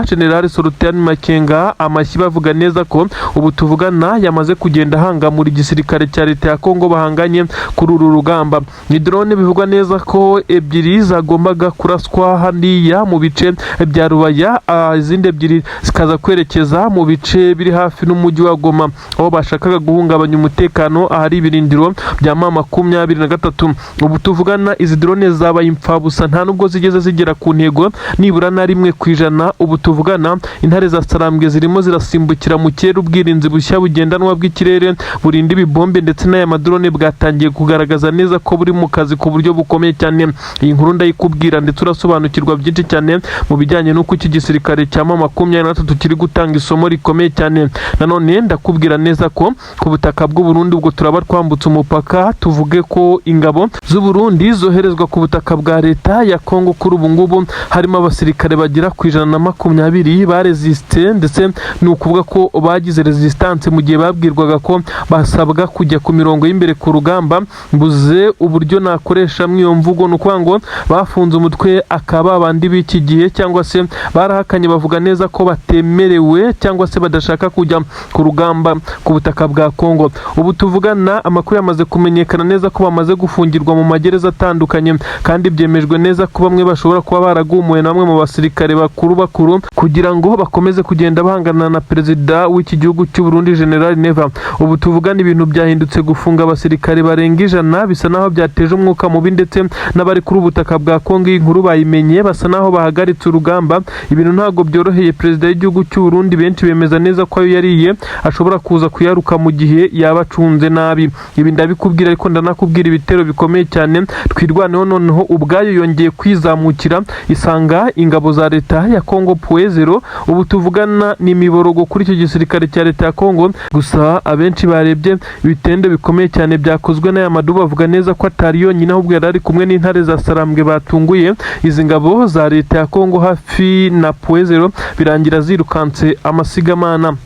General Sultan Makenga amashyi, bavuga neza ko ubu tuvugana yamaze kugenda ahangamura igisirikare cya leta ya Kongo bahanganye kuri uru rugamba. Ni drone bivugwa neza ko ebyiri zagombaga kuraswa hariya mu bice bya Rubaya, izindi ebyiri zikaza kwerekeza mu bice biri hafi n'umujyi wa Goma, aho bashakaga guhungabanya umutekano ahari ibirindiro bya M23. Ubu tuvugana izi drone zabaye imfabusa, nta nubwo zigeze zigera ku ntego nibura na 1%. Ubu Ubu tuvugana intare za Sarambwe zirimo zirasimbukira mu kirere, ubwirinzi bushya bugendanwa bw'ikirere burinda ibibombe ndetse n'aya madrone bwatangiye kugaragaza neza ko buri mu kazi ku buryo bukomeye cyane. Iyi nkuru ndayikubwira ndetse urasobanukirwa byinshi cyane mu bijyanye n'uko iki gisirikare cya M23 kiri gutanga isomo rikomeye cyane. Nanone ndakubwira neza ko ku butaka bw'u Burundi, ubwo turaba twambutse umupaka, tuvuge ko ingabo z'u Burundi zoherezwa ku butaka bwa leta ya Kongo kuri ubu ngubu harimo abasirikare bagera ku 120 baresiste, ndetse ni ukuvuga ko bagize resistance mu gihe babwirwaga ko basabwa kujya ku mirongo y'imbere ku rugamba. Mbuze uburyo nakoresha iyo mvugo, ni ukuvuga ngo bafunze umutwe akaba bandi b'iki gihe, cyangwa se barahakanye bavuga neza ko batemerewe cyangwa se badashaka kujya ku rugamba ku butaka bwa Kongo. Ubu tuvugana amakuru yamaze kumenyekana neza ko bamaze gufungirwa mu magereza atandukanye, kandi byemejwe neza ko bamwe bashobora kuba baragumuwe na bamwe mu basirikare bakuru bakuru kugira ngo bakomeze kugenda bahangana na perezida w'iki gihugu cy'u Burundi, General Neva. Ubu tuvugana ibintu byahindutse, gufunga abasirikare barenga 100 bisa naho byateje umwuka mubi, ndetse n'abari kuri ubutaka bwa Kongo iyi nkuru bayimenye basa naho bahagaritse urugamba. Ibintu ntabwo byoroheye perezida w'igihugu cy'u Burundi, benshi bemeza neza ko ayo yariye ashobora kuza kuyaruka mu gihe yaba acunze nabi. Ibi ndabikubwira, ariko ndanakubwira ibitero bikomeye cyane Twirwaneho noneho ubwayo yongeye kwizamukira isanga ingabo za leta ya Kongo Point Zero. Ubu tuvugana ni imiborogo kuri icyo gisirikare cya leta ya Kongo. Gusa abenshi barebye ibitendo bikomeye cyane byakozwe n'aya madubu bavuga neza ko atari yonyine, ahubwo yari ari kumwe n'intare za Sarambwe batunguye izi ngabo za leta ya Kongo hafi na Point Zero, birangira zirukanse amasigamana.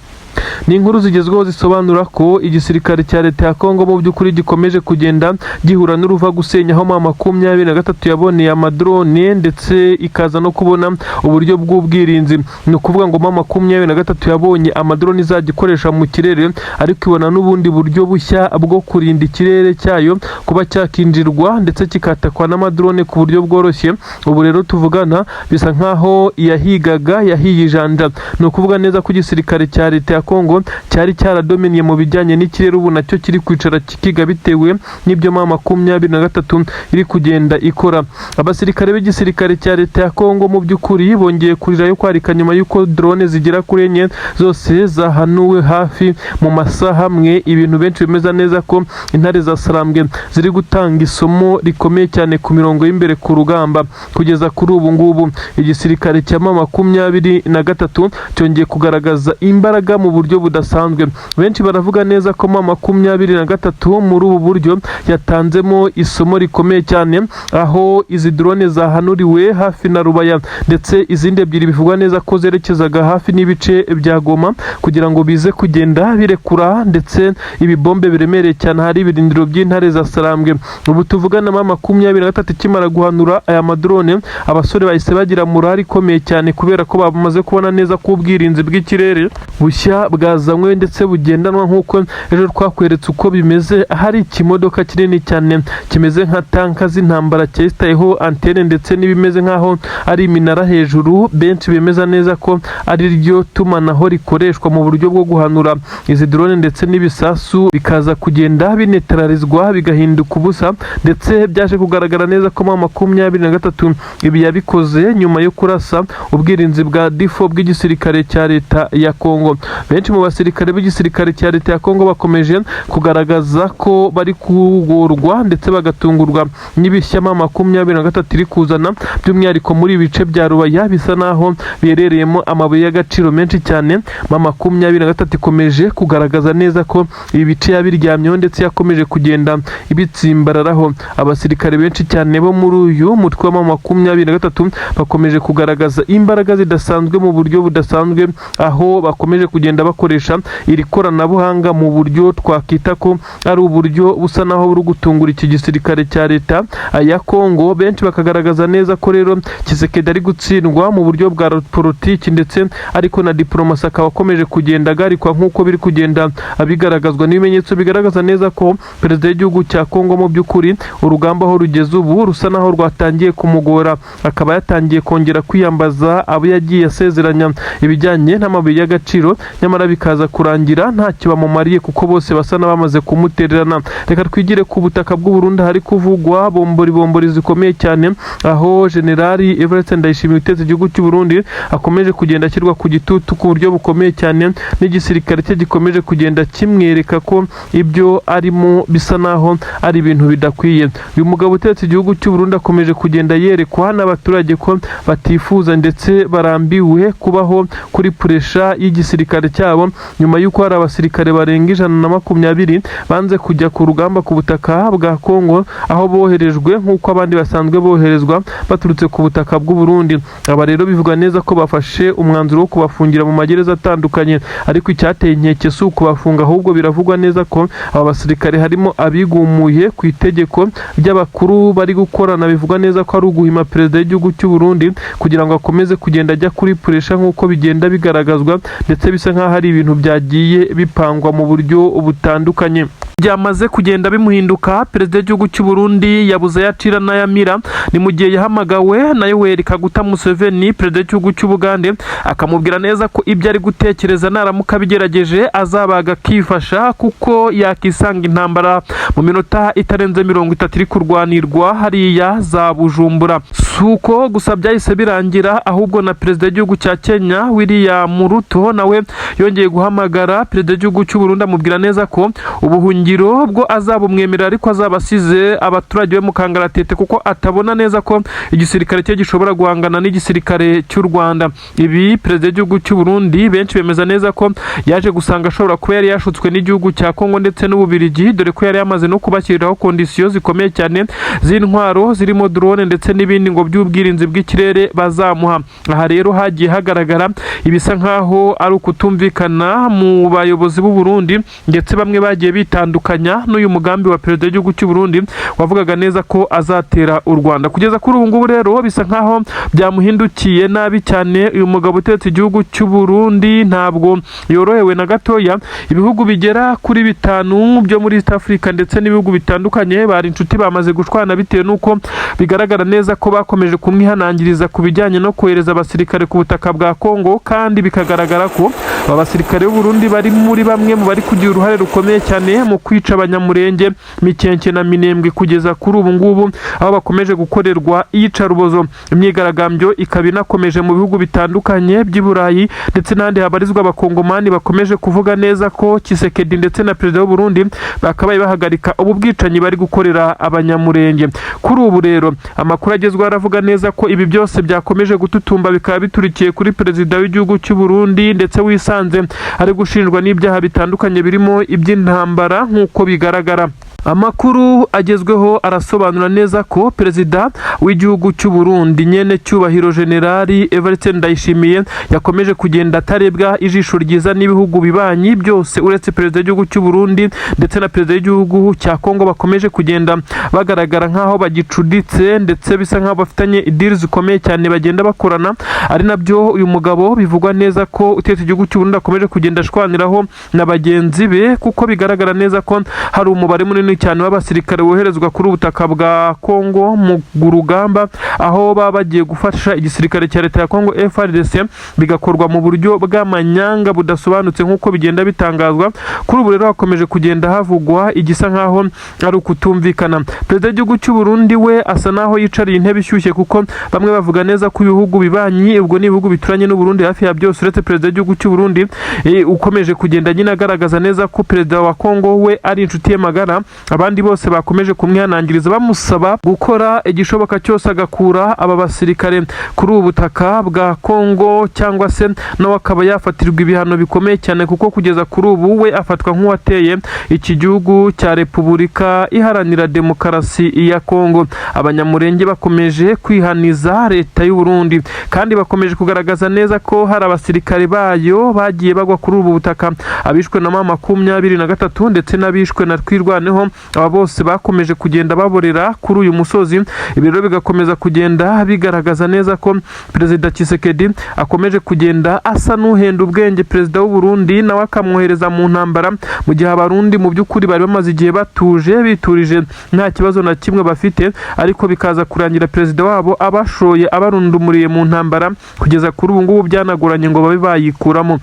Ni inkuru zigezweho zisobanura ko igisirikare cya leta ya Kongo mu by'ukuri gikomeje kugenda gihura n'uruva gusenya, aho M23 yaboneye amadrone ndetse ikaza no kubona uburyo bw'ubwirinzi. Ni ukuvuga ngo M23 yabonye amadrone izajya ikoresha mu kirere, ariko ibona n'ubundi buryo bushya bwo kurinda ikirere cyayo kuba cyakinjirwa ndetse kikatakwa n'amadrone ku buryo bworoshye. Ubu rero tuvugana bisa nkaho yahigaga yahiye ijanja. Ni ukuvuga neza ko igisirikare cya leta ya Kongo cyari cyaradominiye mu bijyanye n'ikirere, ubu nacyo kiri kwicara kikiga bitewe n'ibyo M23 iri kugenda ikora. Abasirikare b'igisirikare cya leta ya Kongo mu by'ukuri bongeye kurira yo kwarika nyuma y'uko drone zigera kuri enye zose zahanuwe hafi mu masaha amwe. Ibintu benshi bemeza neza ko intare za Sarambwe ziri gutanga isomo rikomeye cyane ku mirongo y'imbere ku rugamba. Kugeza kuri ubu ngubu igisirikare cya M23 cyongeye kugaragaza imbaraga mu buryo budasanzwe. Benshi baravuga neza ko M23 muri ubu buryo yatanzemo isomo rikomeye cyane, aho izi drone zahanuriwe hafi na Rubaya, ndetse izindi ebyiri bivugwa neza ko zerekezaga hafi n'ibice bya Goma kugira ngo bize kugenda birekura ndetse ibibombe biremereye cyane hari ibirindiro by'intare za Sarambwe. Ubu tuvugana M23 ikimara guhanura aya madrone, abasore bahise bagira morale ikomeye cyane kubera ko bamaze kubona neza ko ubwirinzi bw'ikirere bushya bwazanywe ndetse bugendanwa, nk'uko ejo twakweretse uko bimeze. Hari ikimodoka kinini cyane kimeze nka tanka z'intambara cyesitayeho antene ndetse n'ibimeze nk'aho ari iminara hejuru, benshi bemeza neza ko ari ryo tumanaho rikoreshwa mu buryo bwo guhanura izi drone ndetse n'ibisasu bikaza kugenda binetralizwa bigahinduka ubusa. Ndetse byaje kugaragara neza ko M23 ibi yabikoze nyuma yo kurasa ubwirinzi bwa difo bw'igisirikare cya leta ya Kongo. Benshi mu basirikare b'igisirikare cya leta ya Kongo bakomeje kugaragaza ko bari kugorwa ndetse bagatungurwa n'ibishya M23 iri kuzana, by'umwihariko muri ibi bice bya Rubaya bisa naho biherereyemo amabuye y'agaciro menshi cyane. M23 ikomeje kugaragaza neza ko ibi bice yabiryamyeho ndetse yakomeje kugenda ibitsimbararaho. Abasirikare benshi cyane bo muri uyu mutwe wa M23 bakomeje kugaragaza imbaraga zidasanzwe mu buryo budasanzwe, aho bakomeje kugenda bakoresha iri koranabuhanga mu buryo twakita ko ari uburyo busa naho buri gutungura iki gisirikare cya leta ya Kongo. Benshi bakagaragaza neza ko rero Tshisekedi ari gutsindwa mu buryo bwa politiki, ndetse ariko na diplomasi akaba akomeje kugenda agarikwa, nk'uko biri kugenda bigaragazwa n'ibimenyetso bigaragaza neza ko perezida w'igihugu cya Kongo mu by'ukuri urugamba aho rugeze ubu rusa naho rwatangiye kumugora, akaba yatangiye kongera kwiyambaza abo yagiye asezeranya ibijyanye n'amabuye y'agaciro, nyamara bikaza kurangira ntacyo bamumariye kuko bose basa n'abamaze kumutererana. Reka twigire ku butaka bw'u Burundi, hari kuvugwa bombori bombori zikomeye cyane, aho Generali Evariste Ndayishimiye uteze igihugu cy'u Burundi akomeje kugenda ashyirwa ku gitutu ku buryo bukomeye cyane, n'igisirikare cye gikomeje kugenda kimwereka ko ibyo arimo bisa naho ari ibintu bidakwiye. Uyu mugabo utetse igihugu cy'u Burundi akomeje kugenda yerekwa n'abaturage ko batifuza ndetse barambiwe kubaho kuri pressure y'igisirikare cyabo, nyuma y'uko hari abasirikare barenga 120 banze kujya ku rugamba ku butaka bwa Kongo, aho boherejwe nk'uko abandi basanzwe boherezwa baturutse ku butaka bw'u Burundi. Aba rero bivuga neza ko bafashe umwanzuro wo kubafungira mu magereza atandukanye, ariko icyateye inkeke si ukubafunga, ahubwo biravugwa neza ko aba basirikare harimo abigumuye ku itegeko ry'abakuru bari gukorana. Bivugwa neza ko ari uguhima perezida w'igihugu cy'u Burundi kugira ngo akomeze kugenda ajya kuri pressure, nk'uko bigenda bigaragazwa, ndetse bisa nk'aho ari ibintu byagiye bipangwa mu buryo butandukanye byamaze kugenda bimuhinduka. Perezida w'igihugu cy'u Burundi yabuze ayacira n'ayamira. Ni mu gihe yahamagawe na Yoweri Kaguta Museveni, perezida w'igihugu cy'u Bugande, akamubwira neza ko ibyo ari gutekereza naramuka abigerageje azabaga akifasha, kuko yakisanga intambara mu minota itarenze 30 iri kurwanirwa hariya za Bujumbura. Si uko gusa byahise birangira, ahubwo na perezida w'igihugu cya Kenya William Ruto nawe yongeye guhamagara perezida w'igihugu cy'u Burundi, amubwira neza ko ubuhungiro bwo azabumwemerera, ariko azaba asize abaturage be mu kangaratete, kuko atabona neza ko igisirikare cye gishobora guhangana n'igisirikare cy'u Rwanda. Ibi perezida w'igihugu cy'u Burundi benshi bemeza neza ko yaje gusanga ashobora kuba yari yashutswe n'igihugu cya Kongo ndetse n'Ububirigi, dore ko yari yamaze no kubashyiriraho conditions zikomeye cyane z'intwaro zirimo drone ndetse n'ibindi ngo by'ubwirinzi bw'ikirere bazamuha. Aha rero hagiye hagaragara ibisa nkaho ari ukutumvikana mu bayobozi b'u Burundi, ndetse bamwe bagiye bitandukanya n'uyu mugambi wa perezida w'igihugu cy'u Burundi wavugaga neza ko azatera u Rwanda. Kugeza kuri ubu ngubu rero bisa nkaho byamuhindukiye nabi cyane. Uyu mugabo utetse igihugu cy'u Burundi ntabwo yorohewe na gatoya. Ibihugu bigera kuri bitanu byo muri East Africa ndetse n'ibihugu bitandukanye bari inshuti bamaze gushwana, bitewe n'uko bigaragara neza ko bakomeje kumwihanangiriza ku bijyanye no kohereza abasirikare ku butaka bwa Kongo, kandi bikagaragara ko aba basirikare b'u Burundi bari muri bamwe mu bari kugira uruhare rukomeye cyane mu kwica Abanyamurenge, Mikenke na Minembwe kugeza kuri ubu ngubu, aho bakomeje gukorerwa iyicarubozo. Imyigaragambyo ikaba inakomeje mu bihugu bitandukanye by'i Burayi ndetse n'ahandi habarizwa Abakongomani, bakomeje kuvuga neza ko Tshisekedi ndetse na perezida w'u Burundi bakabaye bahagarika ubu bwicanyi bari gukorera Abanyamurenge. Kuri ubu rero amakuru agezweho aravuga neza ko ibi byose byakomeje gututumba bikaba biturikiye kuri perezida w'igihugu cy'u Burundi, ndetse wisanze ari gushinjwa n'ibyaha bitandukanye birimo iby'intambara. Nk'uko bigaragara, amakuru agezweho arasobanura neza ko perezida w'igihugu cy'u Burundi, nyene cyubahiro Generali Evariste Ndayishimiye, yakomeje kugenda atarebwa ijisho ryiza n'ibihugu bibanyi byose, uretse perezida w'igihugu cy'u Burundi ndetse na perezida w'igihugu cya Kongo bakomeje kugenda bagaragara nk'aho bagicuditse, ndetse bisa nk'aho bafitanye i deal zikomeye cyane bagenda bakorana, ari nabyo uyu mugabo bivugwa neza ko utetse igihugu cy'u Burundi akomeje kugenda ashwaniraho na bagenzi be, kuko bigaragara neza ko hari umubare munini cyane w'abasirikare woherezwa kuri ubutaka bwa Kongo mu rugamba, aho baba bagiye gufasha igisirikare cya leta ya Kongo FARDC, bigakorwa mu buryo bw'amanyanga budasobanutse nk'uko bigenda bitangazwa. Kuri ubu rero hakomeje kugenda havugwa igisa nk'aho ari ukutumvikana. Perezida w'igihugu cy'u Burundi we asa naho yicariye intebe ishyushye, kuko bamwe bavuga neza ko ibihugu bibanyi, ubwo ni ibihugu bituranye n'u Burundi hafi ya byose uretse perezida w'igihugu cy'u Burundi ukomeje kugenda nyine agaragaza neza ko perezida wa Kongo we ari inshuti ye magara, abandi bose bakomeje kumwihanangiriza bamusaba gukora igishoboka cyose agakura aba basirikare kuri ubu butaka bwa Kongo, cyangwa se nawe akaba yafatirwa ibihano bikomeye cyane, kuko kugeza kuri ubu we afatwa nk'uwateye iki gihugu cya Repubulika Iharanira Demokarasi ya Kongo. Abanyamurenge bakomeje kwihaniza leta y'u Burundi, kandi bakomeje kugaragaza neza ko hari abasirikare bayo bagiye bagwa kuri ubu butaka, abishwe na M23 ndetse n'abishwe na Twirwaneho. Aba bose bakomeje kugenda baborera kuri uyu musozi. Ibi rero bigakomeza kugenda bigaragaza neza ko Perezida Tshisekedi akomeje kugenda asa n'uhenda ubwenge Perezida w'u Burundi, nawe akamwohereza mu ntambara, mu gihe Abarundi mu by'ukuri bari bamaze igihe batuje, biturije, nta kibazo na kimwe bafite, ariko bikaza kurangira perezida wabo abashoye, abarundumuriye mu ntambara. Kugeza kuri ubu ngubu byanagoranye ngo babe bayikuramo.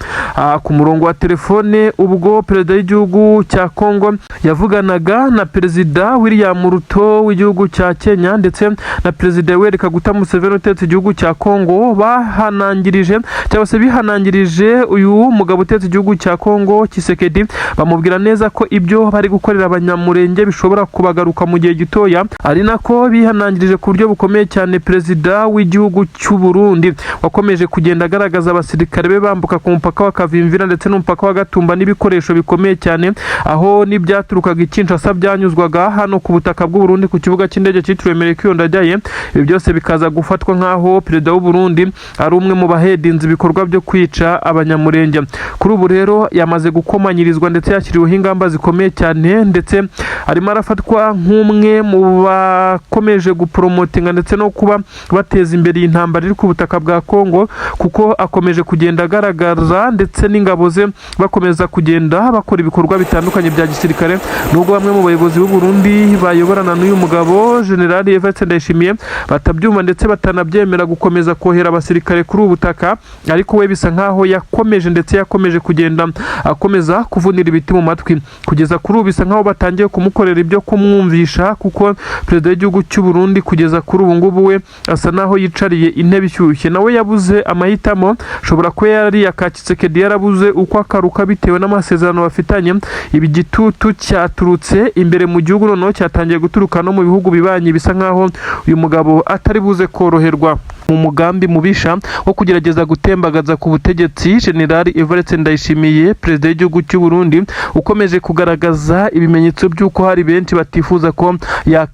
Ku murongo wa telefone, ubwo perezida w'igihugu cya Congo yavuganaga na Perezida William Ruto w'igihugu cya Kenya ndetse na Perezida Yoweri Kaguta Museveni utetse igihugu cya Congo, bahanangirije cyangwa se bihanangirije uyu mugabo utetse igihugu cya Congo Tshisekedi, bamubwira neza ko ibyo bari gukorera Abanyamurenge bishobora kubagaruka mu gihe gitoya. Ari nako bihanangirije ku buryo bukomeye cyane perezida w'igihugu cy'u Burundi, wakomeje kugenda agaragaza abasirikare be bambuka ku mupaka wa Kavimvira ndetse n'umupaka wa Gatumba n'ibikoresho bikomeye cyane, aho n'ibyaturukaga i Kinshasa byanyuzwaga hano ku butaka bw'u Burundi ku kibuga cy'indege cyitiriwe Melchior Ndadaye. Ibi byose bikaza gufatwa nk'aho perezida w'u Burundi ari umwe mu bahedinze ibikorwa byo kwica Abanyamurenge. Kuri ubu rero yamaze gukomanyirizwa ndetse yashyiriweho ingamba zikomeye cyane, ndetse arimo arafatwa nk'umwe mu bakomeje guporomotinga ndetse no kuba bateza imbere iyi ntambara iri ku butaka bwa Congo, kuko akomeje kugenda agaragaza ndetse n'ingabo ze bakomeza kugenda bakora ibikorwa bitandukanye bya gisirikare, nubwo bamwe mu bayobozi b'u Burundi bayoborana n'uyu mugabo General Evariste Ndayishimiye batabyumva ndetse batanabyemera gukomeza kohera abasirikare kuri ubu butaka, ariko we bisa nkaho yakomeje ndetse yakomeje kugenda akomeza kuvunira ibiti mu matwi. Kugeza kuri ubu bisa nkaho batangiye kumukorera ibyo kumwumvisha, kuko perezida w'igihugu cy'u Burundi kugeza kuri ubu ngubu we asa naho yicariye intebe ishyushye, nawe yabuze amahitamo. Ashobora kuba yari aka Tshisekedi yarabuze uko akaruka bitewe n'amasezerano bafitanye. Ibi gitutu cyaturutse imbere mu gihugu, noneho cyatangiye guturuka no mu bihugu bibanyi. Bisa nkaho uyu mugabo atari buze koroherwa mu mugambi mubisha wo kugerageza gutembagaza ku butegetsi General Evariste Ndayishimiye, perezida w'igihugu cy'u Burundi, ukomeje kugaragaza ibimenyetso by'uko hari benshi batifuza ko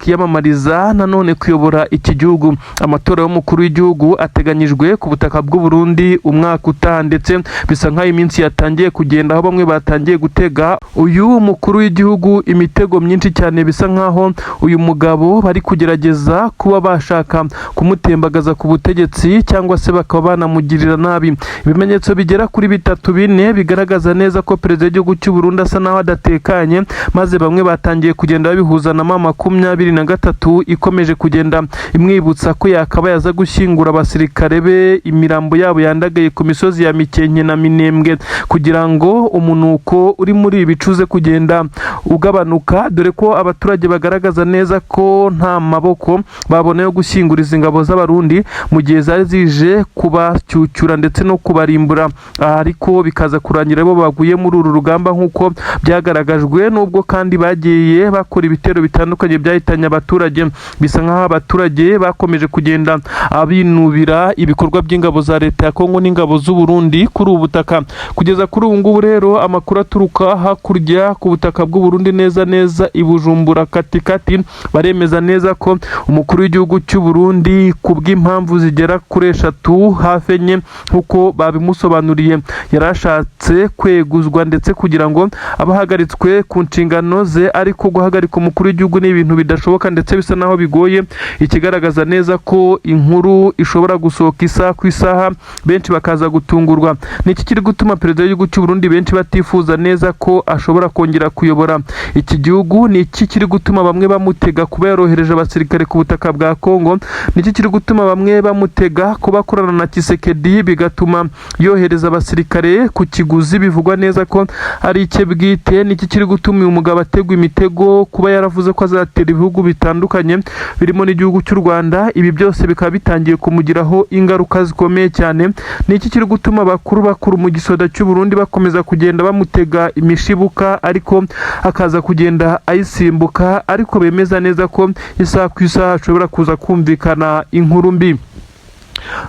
yakiyamamariza nanone kuyobora iki gihugu. Amatora y'umukuru w'igihugu ateganyijwe ku butaka bw'u Burundi umwaka utaha, ndetse bisa nk'aho iminsi yatangiye kugenda, aho bamwe batangiye gutega uyu mukuru w'igihugu imitego myinshi cyane. Bisa nk'aho uyu mugabo bari kugerageza kuba bashaka kumutembagaza ku butegetsi cyangwa se bakaba banamugirira nabi. Ibimenyetso bigera kuri bitatu, bine bigaragaza neza ko perezida w'igihugu cy'u Burundi asa naho adatekanye, maze bamwe batangiye kugenda babihuza na M23 ikomeje kugenda imwibutsa ko yakabaye aza gushyingura abasirikare be, imirambo yabo yandagaye ku misozi ya Mikenke na Minembwe, kugira ngo umunuko uri muri ibi bicuze kugenda ugabanuka, dore ko abaturage bagaragaza neza ko nta maboko babona yo gushyingura izi ngabo z'Abarundi mu gihe zari zije kubacyucyura ndetse no kubarimbura, ariko bikaza kurangira bo baguye muri uru rugamba nk'uko byagaragajwe, nubwo kandi bagiye bakora ibitero bitandukanye byahitanye abaturage. Bisa nk'aho abaturage bakomeje kugenda binubira ibikorwa by'ingabo za leta ya Kongo n'ingabo z'u Burundi kuri ubu butaka. Kugeza kuri ubu ngubu rero, amakuru aturuka hakurya ku butaka bw'u Burundi, neza neza i Bujumbura katikati, baremeza neza ko umukuru w'igihugu cy'u Burundi, ku bw'impamvu zigera kuri eshatu, hafi enye nk'uko babimusobanuriye, yarashatse kweguzwa ndetse kugira ngo abahagaritswe ku nshingano ze. Ariko guhagarika umukuru w'igihugu ni ibintu bidashoboka ndetse bisa naho bigoye, ikigaragaza neza ko inkuru ishobora gusohoka isaha ku isaha, benshi bakaza gutungurwa. Ni iki kiri gutuma perezida w'igihugu cy'u Burundi benshi batifuza neza ko ashobora kongera kuyobora iki gihugu? Ni iki kiri gutuma bamwe bamutega kuba yarohereje abasirikare ku butaka bwa Kongo? Ni iki kiri gutuma bamwe bamutega kuba akorana na Tshisekedi, bigatuma yohereza abasirikare ku kiguzi bivugwa neza ko ari icye bwite? Ni iki kiri gutuma uyu mugabo ategwa imitego kuba yaravuze ko azatera ibihugu bitandukanye birimo n'igihugu cy'u Rwanda? Ibi byose bikaba bitangiye kumugiraho ingaruka zikomeye cyane. Ni iki kiri gutuma abakuru bakuru mu gisoda cy'u Burundi bakomeza kugenda bamutega imishibuka, ariko akaza kugenda ayisimbuka, ariko bemeza neza ko isaha ku isaha ashobora kuza kumvikana inkuru mbi?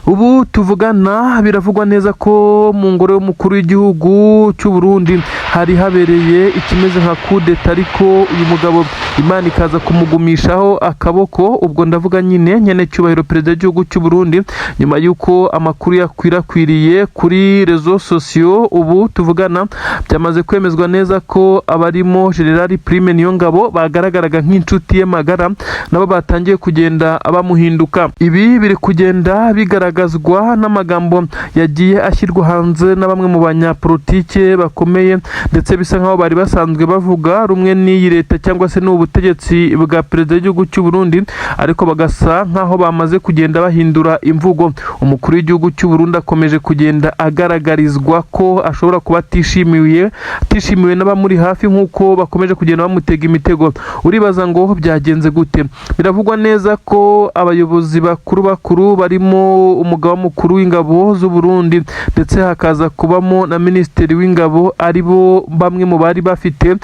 Ubu tuvugana biravugwa neza ko mu ngoro y'umukuru w'igihugu cy'u Burundi Hari habereye ikimeze nka kudeta, ariko uyu mugabo Imana ikaza kumugumishaho akaboko. Ubwo ndavuga nyine nyene cyubahiro perezida w'igihugu cy'u Burundi, nyuma y'uko amakuru yakwirakwiriye kuri réseaux sociaux. Ubu tuvugana byamaze kwemezwa neza ko abarimo General Prime Niyongabo bagaragaraga nk'inshuti ye magara nabo batangiye kugenda bamuhinduka. Ibi biri kugenda bigaragazwa n'amagambo yagiye ashyirwa hanze na bamwe mu banyapolitike bakomeye, ndetse bisa nkaho bari basanzwe bavuga rumwe n'iyi leta cyangwa se n'ubu butegetsi bwa perezida w'igihugu cy'u Burundi, ariko bagasa nkaho bamaze kugenda bahindura imvugo. Umukuru w'igihugu cy'u Burundi akomeje kugenda agaragarizwa ko ashobora kuba atishimiwe n'abamuri hafi, nk'uko bakomeje kugenda bamutega imitego. Uribaza ngo byagenze gute? Biravugwa neza ko abayobozi bakuru bakuru barimo umugaba mukuru w'ingabo z'u Burundi, ndetse hakaza kubamo na minisitiri w'ingabo, ari bo bamwe mu bari bafite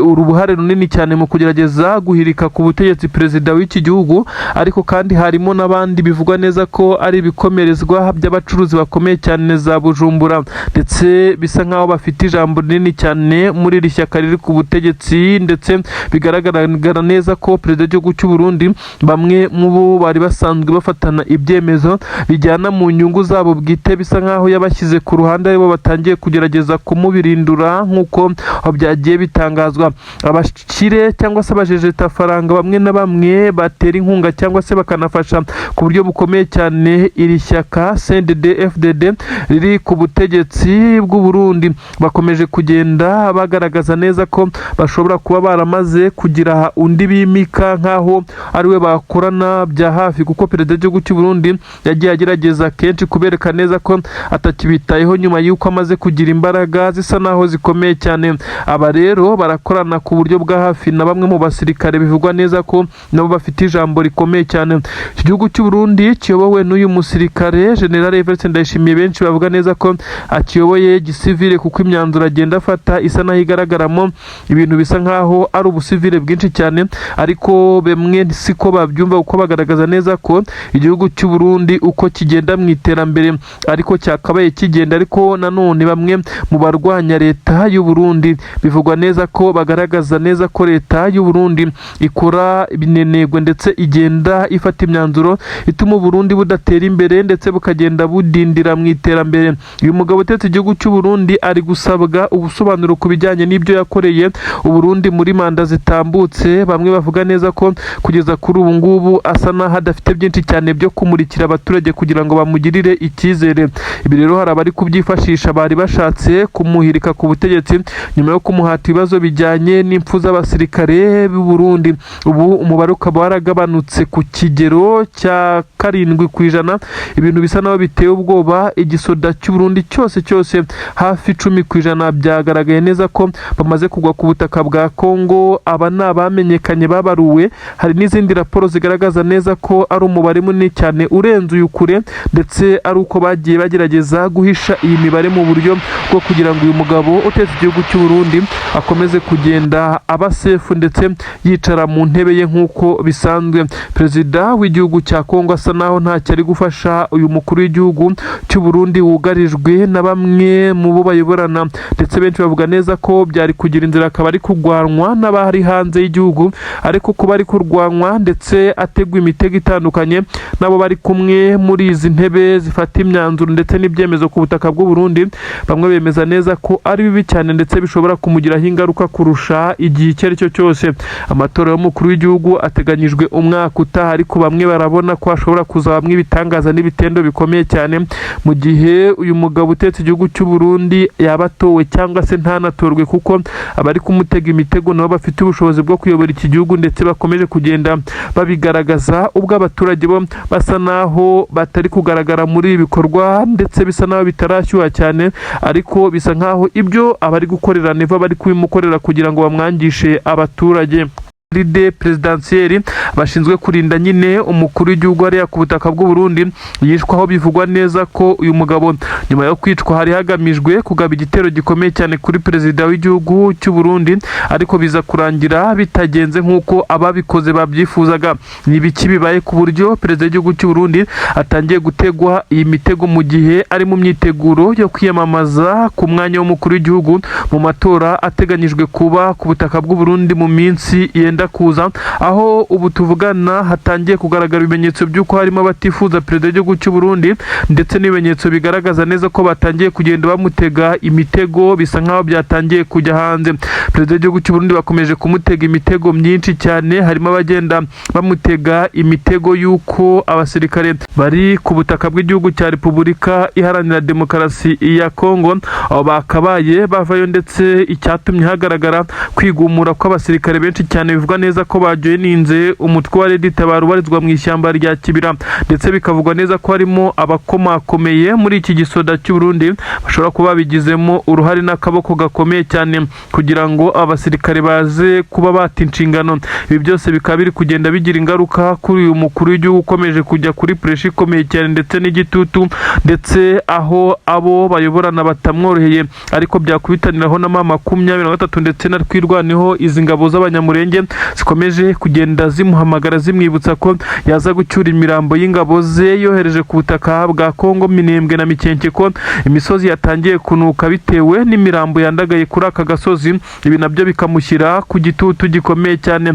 uruhare runini cyane mu kugerageza guhirika ku butegetsi perezida w'iki gihugu. Ariko kandi harimo n'abandi bivugwa neza ko ari ibikomerezwa by'abacuruzi bakomeye cyane za Bujumbura, ndetse bisa nkaho bafite ijambo rinini cyane muri iri shyaka riri ku butegetsi. Ndetse bigaragara neza ko perezida w'igihugu cy'u Burundi, bamwe mu bo bari basanzwe bafatana ibyemezo bijyana mu nyungu zabo bwite, bisa nkaho yabashyize ku ruhande, aribo batangiye kugerageza kumubirindura, nk'uko byagiye bitangazwa. Abakire cyangwa se abajejetafaranga bamwe na bamwe batera inkunga cyangwa se bakanafasha ku buryo bukomeye cyane iri shyaka CNDD FDD riri ku butegetsi bw'u Burundi, bakomeje kugenda bagaragaza neza ko bashobora kuba baramaze kugira undi bimika nk'aho ariwe bakorana bya hafi, kuko perezida w'igihugu cy'u Burundi yagiye agerageza kenshi kubereka neza ko atakibitayeho nyuma y'uko amaze kugira imbaraga zisa naho zikomeye cyane. Aba rero barakorana ku buryo bwa hafi na bamwe mu basirikare bivugwa neza ko nabo bafite ijambo rikomeye cyane. Iki gihugu cy'u Burundi kiyobowe n'uyu musirikare General Evariste Ndayishimiye, benshi bavuga neza ko akiyoboye gisivile, kuko imyanzuro agenda afata isa naho igaragaramo ibintu bisa nkaho ari ubusivile bwinshi cyane. Ariko bamwe siko babyumva, kuko bagaragaza neza ko igihugu cy'u Burundi uko kigenda mu iterambere ariko cyakabaye kigenda. Ariko nanone bamwe mu barwanya leta y'u Burundi bivugwa neza ko bagaragaza neza ko leta y'u Burundi ikora ibinenegwe, ndetse igenda ifata imyanzuro ituma u Burundi budatera imbere, ndetse bukagenda budindira mu iterambere. Uyu mugabo utetse igihugu cy'u Burundi ari gusabwa ubusobanuro ku bijyanye n'ibyo yakoreye u Burundi muri manda zitambutse. Bamwe bavuga neza ko kugeza kuri ubu ngubu asa n'aho adafite byinshi cyane byo kumurikira abaturage kugira ngo bamugirire icyizere. Ibi rero hari abari kubyifashisha bari bashatse kumuhirika ku butegetsi nyuma yo kumuhata ibibazo bijyanye n'impfu z'abasirikare b'u Burundi. Ubu umubare ukaba waragabanutse ku kigero cya 7%, ibintu bisa naho biteye ubwoba. Igisoda cy'u Burundi cyose cyose, hafi 10%, byagaragaye neza ko bamaze kugwa ku butaka bwa Kongo. Aba ni abamenyekanye babaruwe. Hari n'izindi raporo zigaragaza neza ko ari umubare munini cyane urenze uyu kure, ndetse ari uko bagiye bagerageza guhisha iyi mibare mu buryo bwo kugira ngo uyu mugabo utetse igihugu cy'u Burundi akomeze kugenda aba safe, ndetse yicara mu ntebe ye nk'uko bisanzwe. Perezida w'igihugu cya Kongo asa naho ntacyo ari gufasha uyu mukuru w'igihugu cy'u Burundi wugarijwe na bamwe mu bo bayoborana, ndetse benshi bavuga neza ko byari kugira inzira akaba ari kurwanwa n'abari hanze y'igihugu. Ariko kuba ari kurwanwa ndetse ategwa imitego itandukanye n'abo bari kumwe muri izi ntebe zifata imyanzuro ndetse n'ibyemezo ku butaka bw'u Burundi, bamwe bemeza neza ko ari bibi cyane, ndetse bishobora kumugiraho ingaruka kurusha igihe icyo ari cyo cyose. Amatora y'umukuru w'igihugu ateganyijwe umwaka utaha, ariko bamwe barabona ko hashobora kuzabamwo ibitangaza n'ibitendo bikomeye cyane mu gihe uyu mugabo utetse igihugu cy'u Burundi yaba atowe cyangwa se ntanatorwe, kuko abari kumutega imitego nabo bafite ubushobozi bwo kuyobora iki gihugu, ndetse bakomeje kugenda babigaragaza, ubwo abaturage bo basa naho batari kugaragara muri ibi bikorwa, ndetse bisa naho bitarashyuha cyane. Ariko bisa nkaho ibyo abari gukorera Neva bari kubimukorera kugira ngo bamwangishe abaturage. Garde présidentielle bashinzwe kurinda nyine umukuru w'igihugu hariya ku butaka bw'u Burundi yishwe, aho bivugwa neza ko uyu mugabo nyuma yo kwicwa hari hagamijwe kugaba igitero gikomeye cyane kuri perezida w'igihugu cy'u Burundi, ariko biza kurangira bitagenze nk'uko ababikoze babyifuzaga. Ni ibiki bibaye ku buryo perezida w'igihugu cy'u Burundi atangiye gutegwa iyi mitego mu gihe ari mu myiteguro yo kwiyamamaza ku mwanya w'umukuru w'igihugu mu matora ateganyijwe kuba ku butaka bw'u Burundi mu minsi yenda kuza, aho ubu tuvugana hatangiye kugaragara ibimenyetso by'uko harimo abatifuza perezida w'igihugu cy'u Burundi, ndetse n'ibimenyetso bigaragaza neza ko batangiye kugenda bamutega imitego, bisa nk'aho byatangiye kujya hanze. Perezida w'igihugu cy'u Burundi bakomeje kumutega imitego myinshi cyane, harimo abagenda bamutega imitego y'uko abasirikare bari ku butaka bw'igihugu cya Repubulika Iharanira Demokarasi ya Kongo abo bakabaye bavayo, ndetse icyatumye hagaragara kwigumura kw'abasirikare benshi cyane bivugwa neza ko bajoyininze umutwe wa Red Tabara ubarizwa mu ishyamba rya Kibira, ndetse bikavugwa neza ko harimo abakomakomeye muri iki gisoda cy'u Burundi bashobora kuba babigizemo uruhare n'akaboko gakomeye cyane kugira ngo abasirikare baze kuba bata inshingano. Ibi byose bikaba biri kugenda bigira ingaruka kuri uyu mukuru w'igihugu ukomeje kujya kuri pressure ikomeye cyane ndetse n'igitutu, ndetse aho abo bayoborana batamworoheye, ariko byakubitaniraho na M23 ndetse na Twirwaneho, izi ngabo z'Abanyamurenge zikomeje kugenda zimuhamagara zimwibutsa ko yaza gucyura imirambo y'ingabo ze yohereje ku butaka bwa Kongo, Minembwe na Mikenke, ko imisozi yatangiye kunuka bitewe n'imirambo yandagaye kuri aka gasozi. Ibi nabyo bikamushyira ku gitutu gikomeye cyane.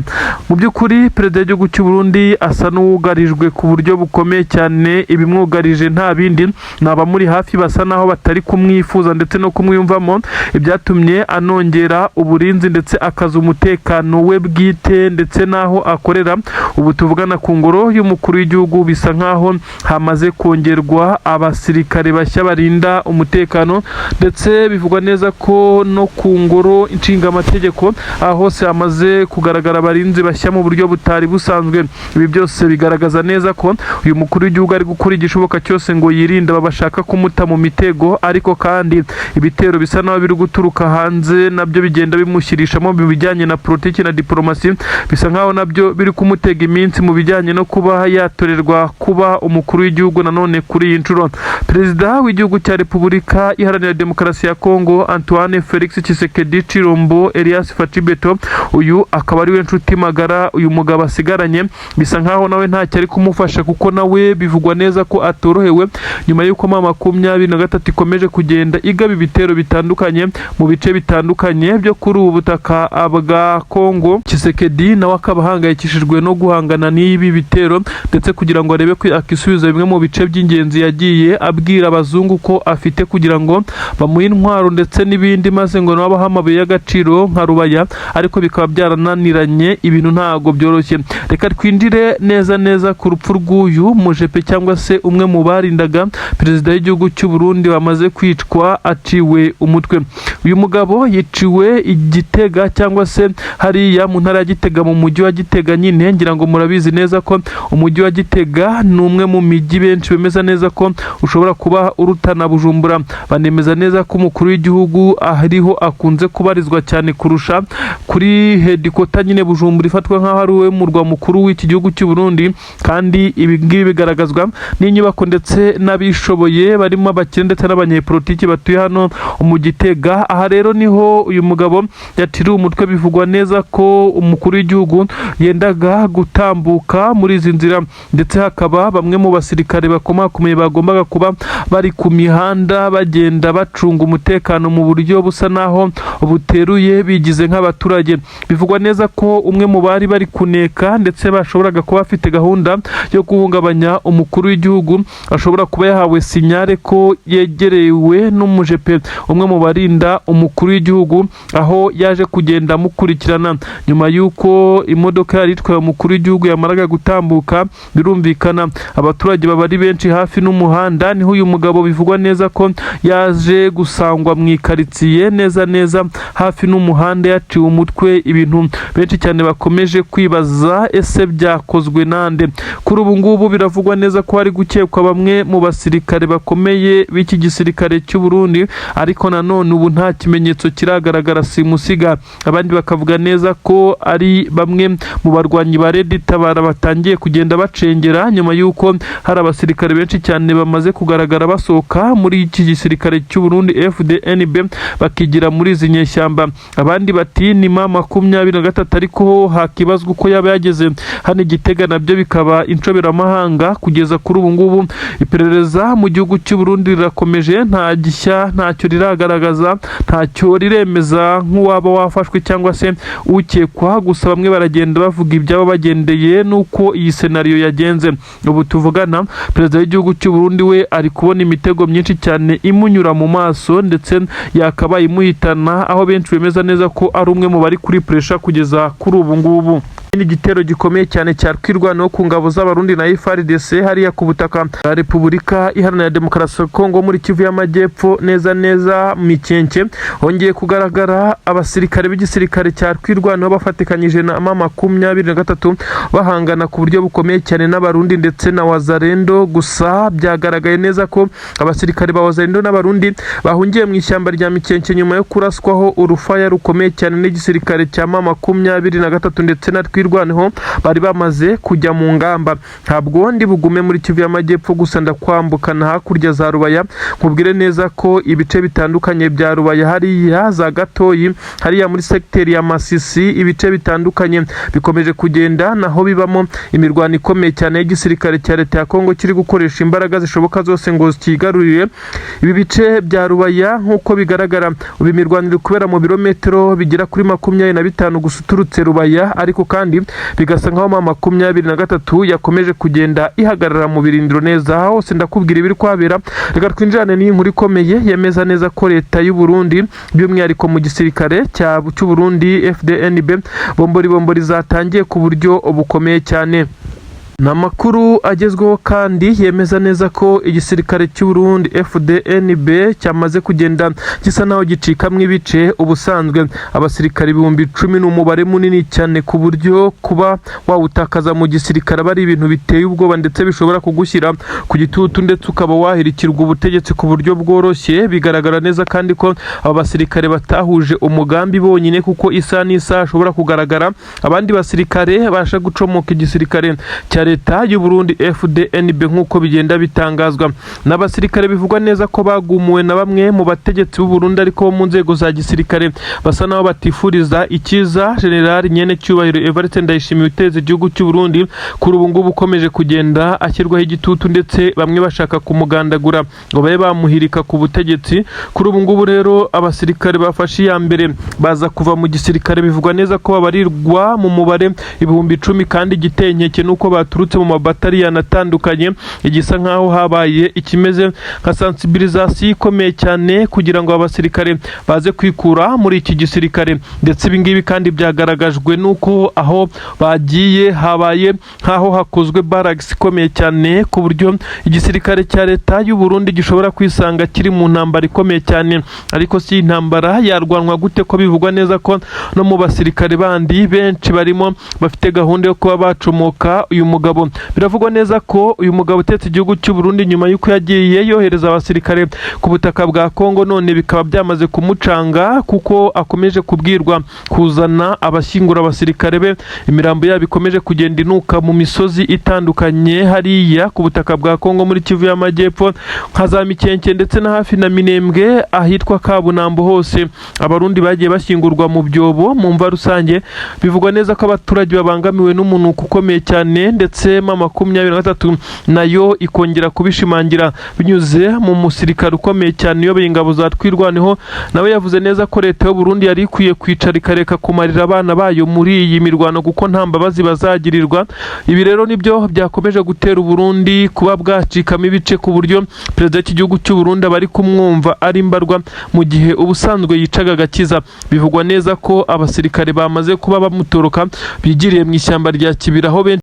Mu by'ukuri perezida w'igihugu cy'u Burundi asa n'uwugarijwe ku buryo bukomeye cyane. Ibimwugarije nta bindi, ni abamuri hafi basa naho batari kumwifuza ndetse no kumwiyumvamo, ibyatumye anongera uburinzi ndetse akaza umutekano we bwite ndetse n'aho akorera. Ubu tuvugana ku ngoro y'umukuru w'igihugu bisa nkaho hamaze kongerwa abasirikare bashya barinda umutekano, ndetse bivugwa neza ko no ku ngoro nshingamategeko aho hose hamaze kugaragara abarinzi bashya mu buryo butari busanzwe. Ibi byose bigaragaza neza ko uyu mukuru w'igihugu ari gukora igishoboka cyose ngo yirinde aba bashaka kumuta mu mitego, ariko kandi ibitero bisa naho biri guturuka hanze nabyo bigenda bimushyirishamo mu bijyanye na politiki na diplomasi, bisa nkaho nabyo biri kumutega iminsi mu bijyanye no kuba yatorerwa kuba umukuru w'igihugu nanone kuri iyi nshuro. Perezida w'igihugu cya Repubulika Iharanira Demokarasi ya Kongo, Antoine Felix Tshisekedi Tshilombo Elias Fatshi Beto, uyu akaba ari we nshuti magara uyu mugabo asigaranye, bisa nkaho nawe ntacyo ari kumufasha, kuko nawe bivugwa neza ko atorohewe nyuma y'uko M23 ikomeje kugenda igaba ibitero bitandukanye mu bice bitandukanye byo kuri ubu butaka bwa Kongo. Tshisekedi nawe akaba ahangayikishijwe no guhangana n'ibi bitero, ndetse kugira ngo arebe ko akisubiza bimwe mu bice by'ingenzi yagiye abwira abazungu ko afite kugira ngo bamuhe intwaro ndetse n'ibindi, maze ngo nabo bahe amabuye y'agaciro nka Rubaya, ariko bikaba byarananiranye. Ibintu ntabwo byoroshye. Reka twinjire neza neza ku rupfu rw'uyu mujepe cyangwa se umwe mu barindaga perezida w'igihugu cy'u Burundi wamaze kwicwa aciwe umutwe. Uyu mugabo yiciwe i Gitega cyangwa se hariya mu ntara ya Gitega, mu mujyi wa Gitega nyine. Ngira ngo murabizi neza ko umujyi wa Gitega ni umwe mu mijyi benshi bemeza neza ko ushobora kuba urutana Bujumbura. Banemeza neza ko umukuru w'igihugu ariho akunze kubarizwa cyane kurusha kuri headquarter nyine Bujumbura, ifatwa nk'aho ari we murwa mukuru w'iki gihugu cy'u Burundi. Kandi ibi ngibi bigaragazwa n'inyubako ndetse n'abishoboye barimo abakire ndetse n'abanyepolitiki batuye hano mu Gitega. Aha rero niho uyu mugabo yaciriwe umutwe. Bivugwa neza ko umukuru w'igihugu yendaga gutambuka muri izi nzira, ndetse hakaba bamwe mu basirikare bakomakomeye bagombaga kuba bari ku mihanda bagenda bacunga umutekano mu buryo busa naho buteruye, bigize nk'abaturage. Bivugwa neza ko umwe mu bari bari kuneka ndetse bashoboraga kuba bafite gahunda yo guhungabanya umukuru w'igihugu ashobora kuba yahawe signal ko yegerewe n'umujepe umwe mu barinda umukuru w'igihugu, aho yaje kugenda amukurikirana nyuma y'uko imodoka yari itwaye umukuru w'igihugu yamaraga gutambuka. Birumvikana abaturage baba ari benshi hafi n'umuhanda, niho uyu mugabo bivugwa neza ko yaje gusangwa mu ikaritsiye neza neza hafi n'umuhanda yaciwe umutwe. Ibintu benshi cyane bakomeje kwibaza: ese byakozwe nande? Kuri ubu ngubu biravugwa neza ko hari gukekwa bamwe mu basirikare bakomeye b'iki gisirikare cy'u Burundi, ariko nanone ubu nta kimenyetso kiragaragara simusiga. Abandi bakavuga neza ko ari bamwe mu barwanyi ba Red Tabara batangiye kugenda bacengera nyuma y'uko hari abasirikare benshi cyane bamaze kugaragara basohoka muri iki gisirikare cy'u Burundi FDNB bakigira muri izi nyeshyamba. Abandi bati ni M23, ariko hakibazwa uko yaba yageze hano i Gitega, nabyo bikaba inshoberamahanga. Kugeza kuri ubu ngubu iperereza mu gihugu cy'u Burundi rirakomeje, nta gishya, ntacyo riragaragaza, ntacyo riremeza nk'uwaba wafashwe cyangwa se ukekwa. Gusa bamwe baragenda bavuga ibyabo bagendeye n'uko iyi scenario yagenze. Ubu tuvugana, perezida w'igihugu cy'u Burundi we ari kubona imitego myinshi cyane imunyura mu maso ndetse yakabaye imuhitana, aho benshi bemeza neza ko ari umwe mu bari kuri pressure kugeza kuri ubu ngubu. Igitero gikomeye cyane cya twirwanaho ku ngabo z'Abarundi na FARDC hariya ku butaka bwa Repubulika Iharanira Demokarasi ya Kongo muri Kivu y'Amajyepfo, neza neza Mikenke, hongeye kugaragara abasirikare b'igisirikare cya twirwanaho bafatikanyije na M23 bahangana ku buryo bukomeye cyane n'Abarundi ndetse na Wazalendo. Gusa byagaragaye neza ko abasirikare ba Wazalendo n'Abarundi bahungiye mu ishyamba rya Mikenke nyuma yo kuraswaho urufaya rukomeye cyane n'igisirikare cya M23 ndetse na twirwaneho bari bamaze kujya mu ngamba. Ntabwo ndi bugume muri Kivu y'Amajyepfo gusa, ndakwambukana hakurya za Rubaya, nkubwire neza ko ibice bitandukanye bya Rubaya, hariya za Gatoyi, hariya muri segiteri ya Masisi, ibice bitandukanye bikomeje kugenda naho bibamo imirwano ikomeye cyane y'igisirikare cya leta ya Kongo kiri gukoresha imbaraga zishoboka zose ngo kigarurire ibi bice bya Rubaya. Nk'uko bigaragara, ubu imirwano iri kubera mu birometero bigera kuri 25 gusa uturutse Rubaya, ariko kandi bigasa nkaho M23 yakomeje kugenda ihagarara mu birindiro neza hose. Ndakubwira ibiri kuhabera. Reka twinjirane n'iyi nkuru ikomeye yemeza neza ko leta y'u Burundi, by'umwihariko mu gisirikare cy'u Burundi FDNB, bombori bombori zatangiye ku buryo bukomeye cyane. Ni amakuru agezweho kandi yemeza neza ko igisirikare cy'u Burundi FDNB cyamaze kugenda gisa naho gicikamo ibice. Ubusanzwe abasirikare 10,000 ni umubare munini cyane, ku buryo kuba wawutakaza mu gisirikare aba ari ibintu biteye ubwoba ndetse bishobora kugushyira ku gitutu ndetse ukaba wahirikirwa ubutegetsi ku buryo bworoshye. Bigaragara neza kandi ko aba basirikare batahuje umugambi bonyine, kuko isaha n'isaha hashobora kugaragara abandi basirikare babasha gucomoka igisirikare cya leta y'u Burundi FDNB, nk'uko bigenda bitangazwa n'abasirikare. Bivugwa neza ko bagumuwe na bamwe mu bategetsi b'u Burundi, ariko bo mu nzego za gisirikare, basa naho batifuriza icyiza General Nyene Cyubahiro Evariste Ndayishimiye uteza igihugu cy'u Burundi, kuri ubu ngubu ukomeje kugenda ashyirwaho igitutu ndetse bamwe bashaka kumugandagura ngo babe bamuhirika ku butegetsi. Kuri ubu ngubu rero abasirikare bafashe iya mbere baza kuva mu gisirikare bivugwa neza ko babarirwa mu mubare 10,000, kandi igiteye inkeke nuko baturutse mu mabataliyani atandukanye. Igisa nkaho habaye ikimeze nka sensibilisation ikomeye cyane kugira ngo abasirikare baze kwikura muri iki gisirikare, ndetse ibi ngibi kandi byagaragajwe nuko aho bagiye habaye nk'aho hakozwe barracks ikomeye cyane, ku buryo igisirikare cya leta y'u Burundi gishobora kwisanga kiri mu ntambara ikomeye cyane. Ariko si intambara yarwanwa gute ko bivugwa neza ko no mu basirikare bandi benshi barimo bafite gahunda yo kuba bacomoka uyu mugabo? Biravugwa neza ko uyu mugabo utetse igihugu cy'u Burundi, nyuma y'uko yagiye yohereza abasirikare ku butaka bwa Kongo, none bikaba byamaze kumucanga, kuko akomeje kubwirwa kuzana abashyingura abasirikare be, imirambo yabo ikomeje kugenda inuka mu misozi itandukanye hariya ku butaka bwa Kongo muri Kivu y'Amajyepfo, nka za Mikenke ndetse na hafi na Minembwe ahitwa Kabunambo. Hose Abarundi bagiye bashyingurwa mu byobo, mu mva rusange. Bivugwa neza ko abaturage babangamiwe n'umunuko ukomeye cyane, ndetse M23 nayo ikongera kubishimangira binyuze mu musirikare ukomeye cyane uyoboye ingabo za Twirwaneho. Nawe yavuze neza ko leta y'u Burundi yari ikwiye kwicara ikareka kumarira abana bayo muri iyi mirwano, kuko nta mbabazi bazagirirwa. Ibi rero nibyo byakomeje gutera Uburundi kuba bwacikamo ibice, ku buryo perezida w'iki gihugu cy'u Burundi abari kumwumva ari mbarwa, mu gihe ubusanzwe yicaga agakiza. Bivugwa neza ko abasirikare bamaze kuba bamutoroka bigiriye mu ishyamba rya Kibira, aho benshi